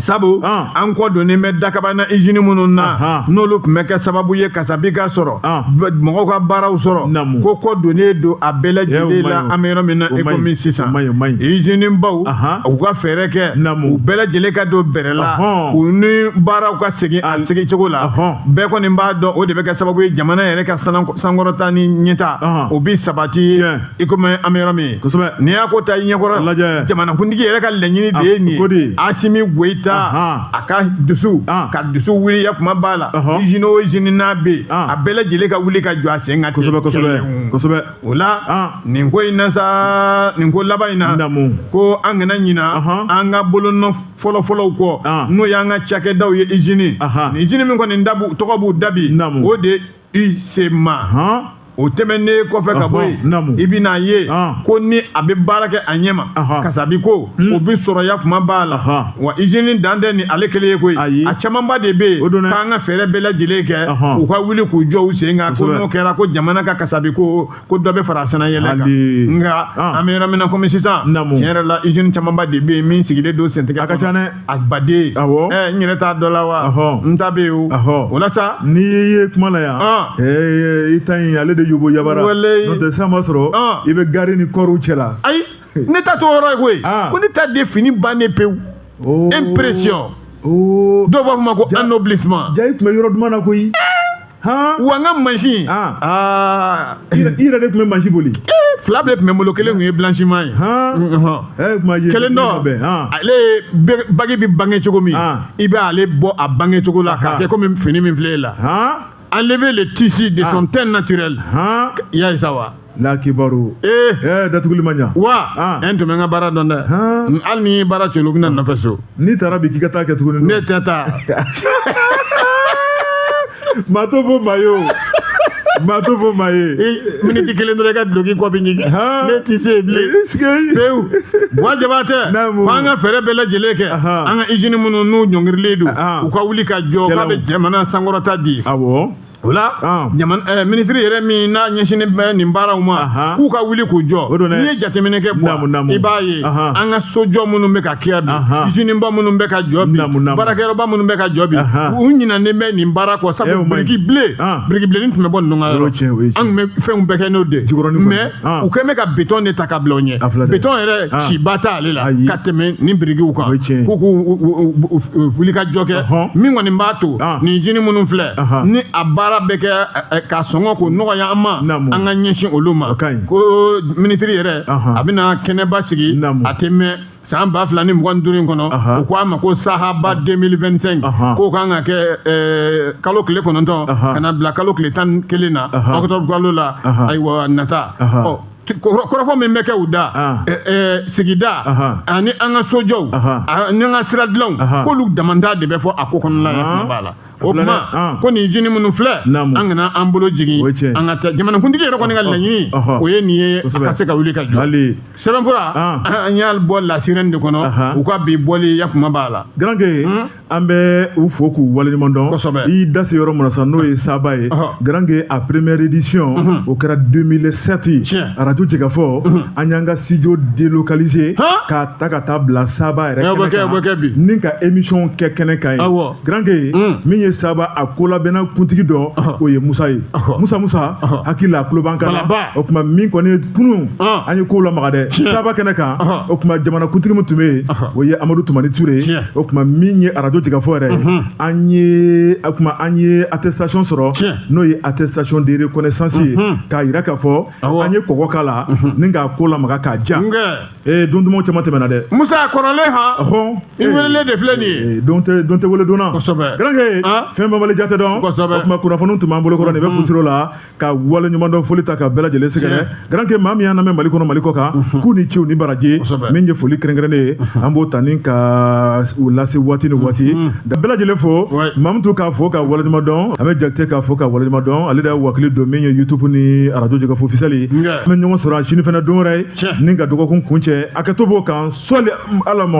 S2: Sabu an kɔ donnen bɛ dakabana usine minnu na n'olu tun bɛ kɛ sababu ye kasabi ka sɔrɔ mɔgɔw ka baaraw sɔrɔ ko kɔ donnen don a bɛɛ lajɛlen la an bɛ yɔrɔ min na i komi sisan usine baw u ka fɛɛrɛ kɛ u bɛɛ lajɛlen ka don bɛrɛ la u ni baaraw ka segin a segin cogo la bɛɛ kɔni b'a dɔn o de bɛ kɛ sababu ye jamana yɛrɛ ka sankɔrɔta ni ɲɛta o bɛ sabati i komi an bɛ yɔrɔ min n'i y'a ko ta i ɲɛkɔrɔ jamanakuntigi yɛrɛ ka laɲini de ye nin ye Asimi Goyita a ka dusu ka dusu wuli ya kuma b'a la usine o usine n'a bɛ yen a bɛɛ lajɛlen ka wuli ka jɔ a sen kan
S1: kosɛbɛ kosɛbɛ kosɛbɛ
S2: o la nin ko in na sa nin ko laban in na ko an kana ɲina an ka bolonɔ fɔlɔfɔlɔw kɔ n'o y'an ka cakɛdaw ye usine nin usine min kɔni tɔgɔ b'u da bi o de USEMA o tɛmɛnen kɔfɛ ka bɔ yen i bɛna ye ko ni a bɛ baara kɛ a ɲɛ ma kasabi ko o bɛ sɔrɔ ya kuma b'a la wa usine dan tɛ ni ale kelen ye koyi a camanba de bɛ yen k'an ka fɛɛrɛ bɛɛ lajɛlen kɛ u ka wuli k'u jɔ u sen kan ko n'o kɛra ko jamana ka kasabi ko ko dɔ bɛ fara sannayɛlɛ kan nka an bɛ yɔrɔ min na komi sisan tiɲɛ yɛrɛ la usine camanba de bɛ yen min sigilen don sentigɛ
S1: a ka ca dɛ
S2: a baden n yɛrɛ t'a dɔ la wa n ta bɛ yen o la sa
S1: n'i ye kuma la yan i ta in ale de yobo yabara n'o tɛ san ma sɔrɔ i bɛ gari ni kɔriw cɛ la
S2: ayi ne ta t'o yɔrɔ ye koyi ko ne ta de fini bannen pewu impression dɔw b'a fɔ ma ko anoblissement
S1: ja i tun bɛ yɔrɔ duman na koyi.
S2: Wa n ka mansin, aa,
S1: i yɛrɛ de tun bɛ mansin boli?
S2: Fila bɛɛ tun bɛ n bolo, kelen tun ye blanchiment ye. Kelen dɔ, ale ye bague bɛ bange cogo min, i bɛ ale bɔ a bange cogo la k'a kɛ komi fini min filɛ e la. Enlever le tissu de son teint naturel. I y'a ye sa wa?
S1: La kibaru. Ee, datuguli ma ɲa.
S2: Wa n tun bɛ n ka baara dɔn dɛ. Hali ni baara cɛla, u bɛna nɔfɛ so.
S1: N'i taara bi k'i ka taa kɛ tuguni?
S2: Ne tɛ taa.
S1: Maa t'o fɔ maa ye, o maa t'o fɔ maa ye.
S2: Miniti kelen dɔrɔn, i ka duloki kɔ bɛ ɲigin. Ne tɛ se bilen pewu. Buwa Jabatɛ, ko an ka fɛɛrɛ bɛɛ lajɛlen kɛ, an ka usine minnu n'u ɲɔngirilen don, u ka wuli ka jɔ, k'a bɛ jamana sankɔrɔta di. O la, jamana minisiri yɛrɛ min n'a ɲɛsinnen bɛ nin baaraw ma, k'u ka wuli k'u jɔ. N'i ye jateminɛ kɛ, Buwa, i b'a ye an ka sojɔ minnu bɛ ka kɛ bi, usine ba minnu bɛ ka jɔ bi, baarakɛyɔrɔba minnu bɛ ka jɔ bi, u ɲinɛnen bɛ nin baara kɔ, sabu biriki bilen, biriki bilenni tun bɛ bɔ ninnu ka yɔrɔ, an tun bɛ fɛnw bɛɛ kɛ n'o de, mais u kɛn bɛ ka béton de ta ka bila o ɲɛ. Béton yɛrɛ, siba t'ale la ka tɛmɛ nin birikiw kan. K'u k'u wuli ka jɔ kɛ min kɔni b'a to nin usine minnu filɛ ni a baara bɛ kɛ ka sɔngɔ k'o nɔgɔya an ma, an ka ɲɛsin olu ma. Ko minisiri yɛrɛ, a bɛna kɛnɛba sigi, a tɛ mɛn, san 2025 in kɔnɔ. U ko a ma ko Sahaba 2025, k'o kan ka kɛ kalo tile 9 ka na bila kalo tile 11 na, octobre kalo la, ayiwa, nata. Ɔ, kɔrɔfɔ min bɛ kɛ u da, sigida ani an ka sojɔw ani an ka sira dilanw, k'olu damanda de bɛ fɔ a ko kɔnɔna la. Kuma b'a la. O tuma, ko nin usine minnu filɛ, an kana an bolo jigin, an ka taa. Jamanakuntigi yɛrɛ kɔni ka laɲini, o ye nin ye, a ka se ka wuli ka jɔ. Sɛbɛnfura, an y'a bɔ La Sirène de kɔnɔ, u ka bi bɔli yakuma b'a la.
S1: Garanke, an bɛ u fo k'u waleɲuman dɔn. I y'i da se yɔrɔ min na sisan, n'o ye Saba ye, Garanke, a première édition, o kɛra 2007. Arajo Jɛkafɔ, an y'an ka studio délocaliser k'a ta ka taa bila Saba yɛrɛ kɛnɛ kan, ni ka émission kɛ kɛnɛ kan ye. Garanke, min ye Saba a kolabɛnna kuntigi dɔ, o ye Musa ye. Musa, Musa, hakili la a tulo b'an kan na. O tuma, min kɔni ye kunun, an ye kow lamaga dɛ, Saba kɛnɛ kan. O tuma, jamana kuntigi min tun bɛ yen, o ye Amadu Tumani Ture. O tuma, min ye arajo Jɛkafɔ yɛrɛ, an ye, o tuma, an ye attestation sɔrɔ, n'o ye attestation de reconnaissance ye, k'a yira k'a fɔ an ye kɔgɔ k'a la ni k'a ko lamaga k'a ja. Ee, don dumanw caman tɛmɛna dɛ.
S2: Musa, kɔrɔlen han, i welelen de filɛ nin ye.
S1: Don tɛ, don tɛ wele donna. Garanke, fɛn banbali ja tɛ dɔn. O tuma, kunnafoniw tun b'an bolo kɔrɔ, nin bɛ fusiro la ka wale ɲuman dɔn, foli ta ka bɛɛ lajɛlen sɛgɛrɛ. Garanke, maa min y'an lamɛn Mali kɔnɔ, Mali kɔ kan, k'u ni ciw ni baraji. Min ye foli kɛrɛnkɛrɛnnen ye, an b'o ta ni ka u lase waati ni waati da bɛɛ lajɛlen fo. Mamutu k'a fo ka wale ɲuman dɔn, an bɛ Jakite k'a fo ka wale ɲuman dɔn, ale de ye wakili don min ye YouTube ni arajo Jɛkafɔ officiel. An bɛ ɲɔgɔn sɔrɔ a sini fana don wɛrɛ ye ni ka dɔgɔkun kuncɛ. A kɛ to b'o kan sɔli ala ma.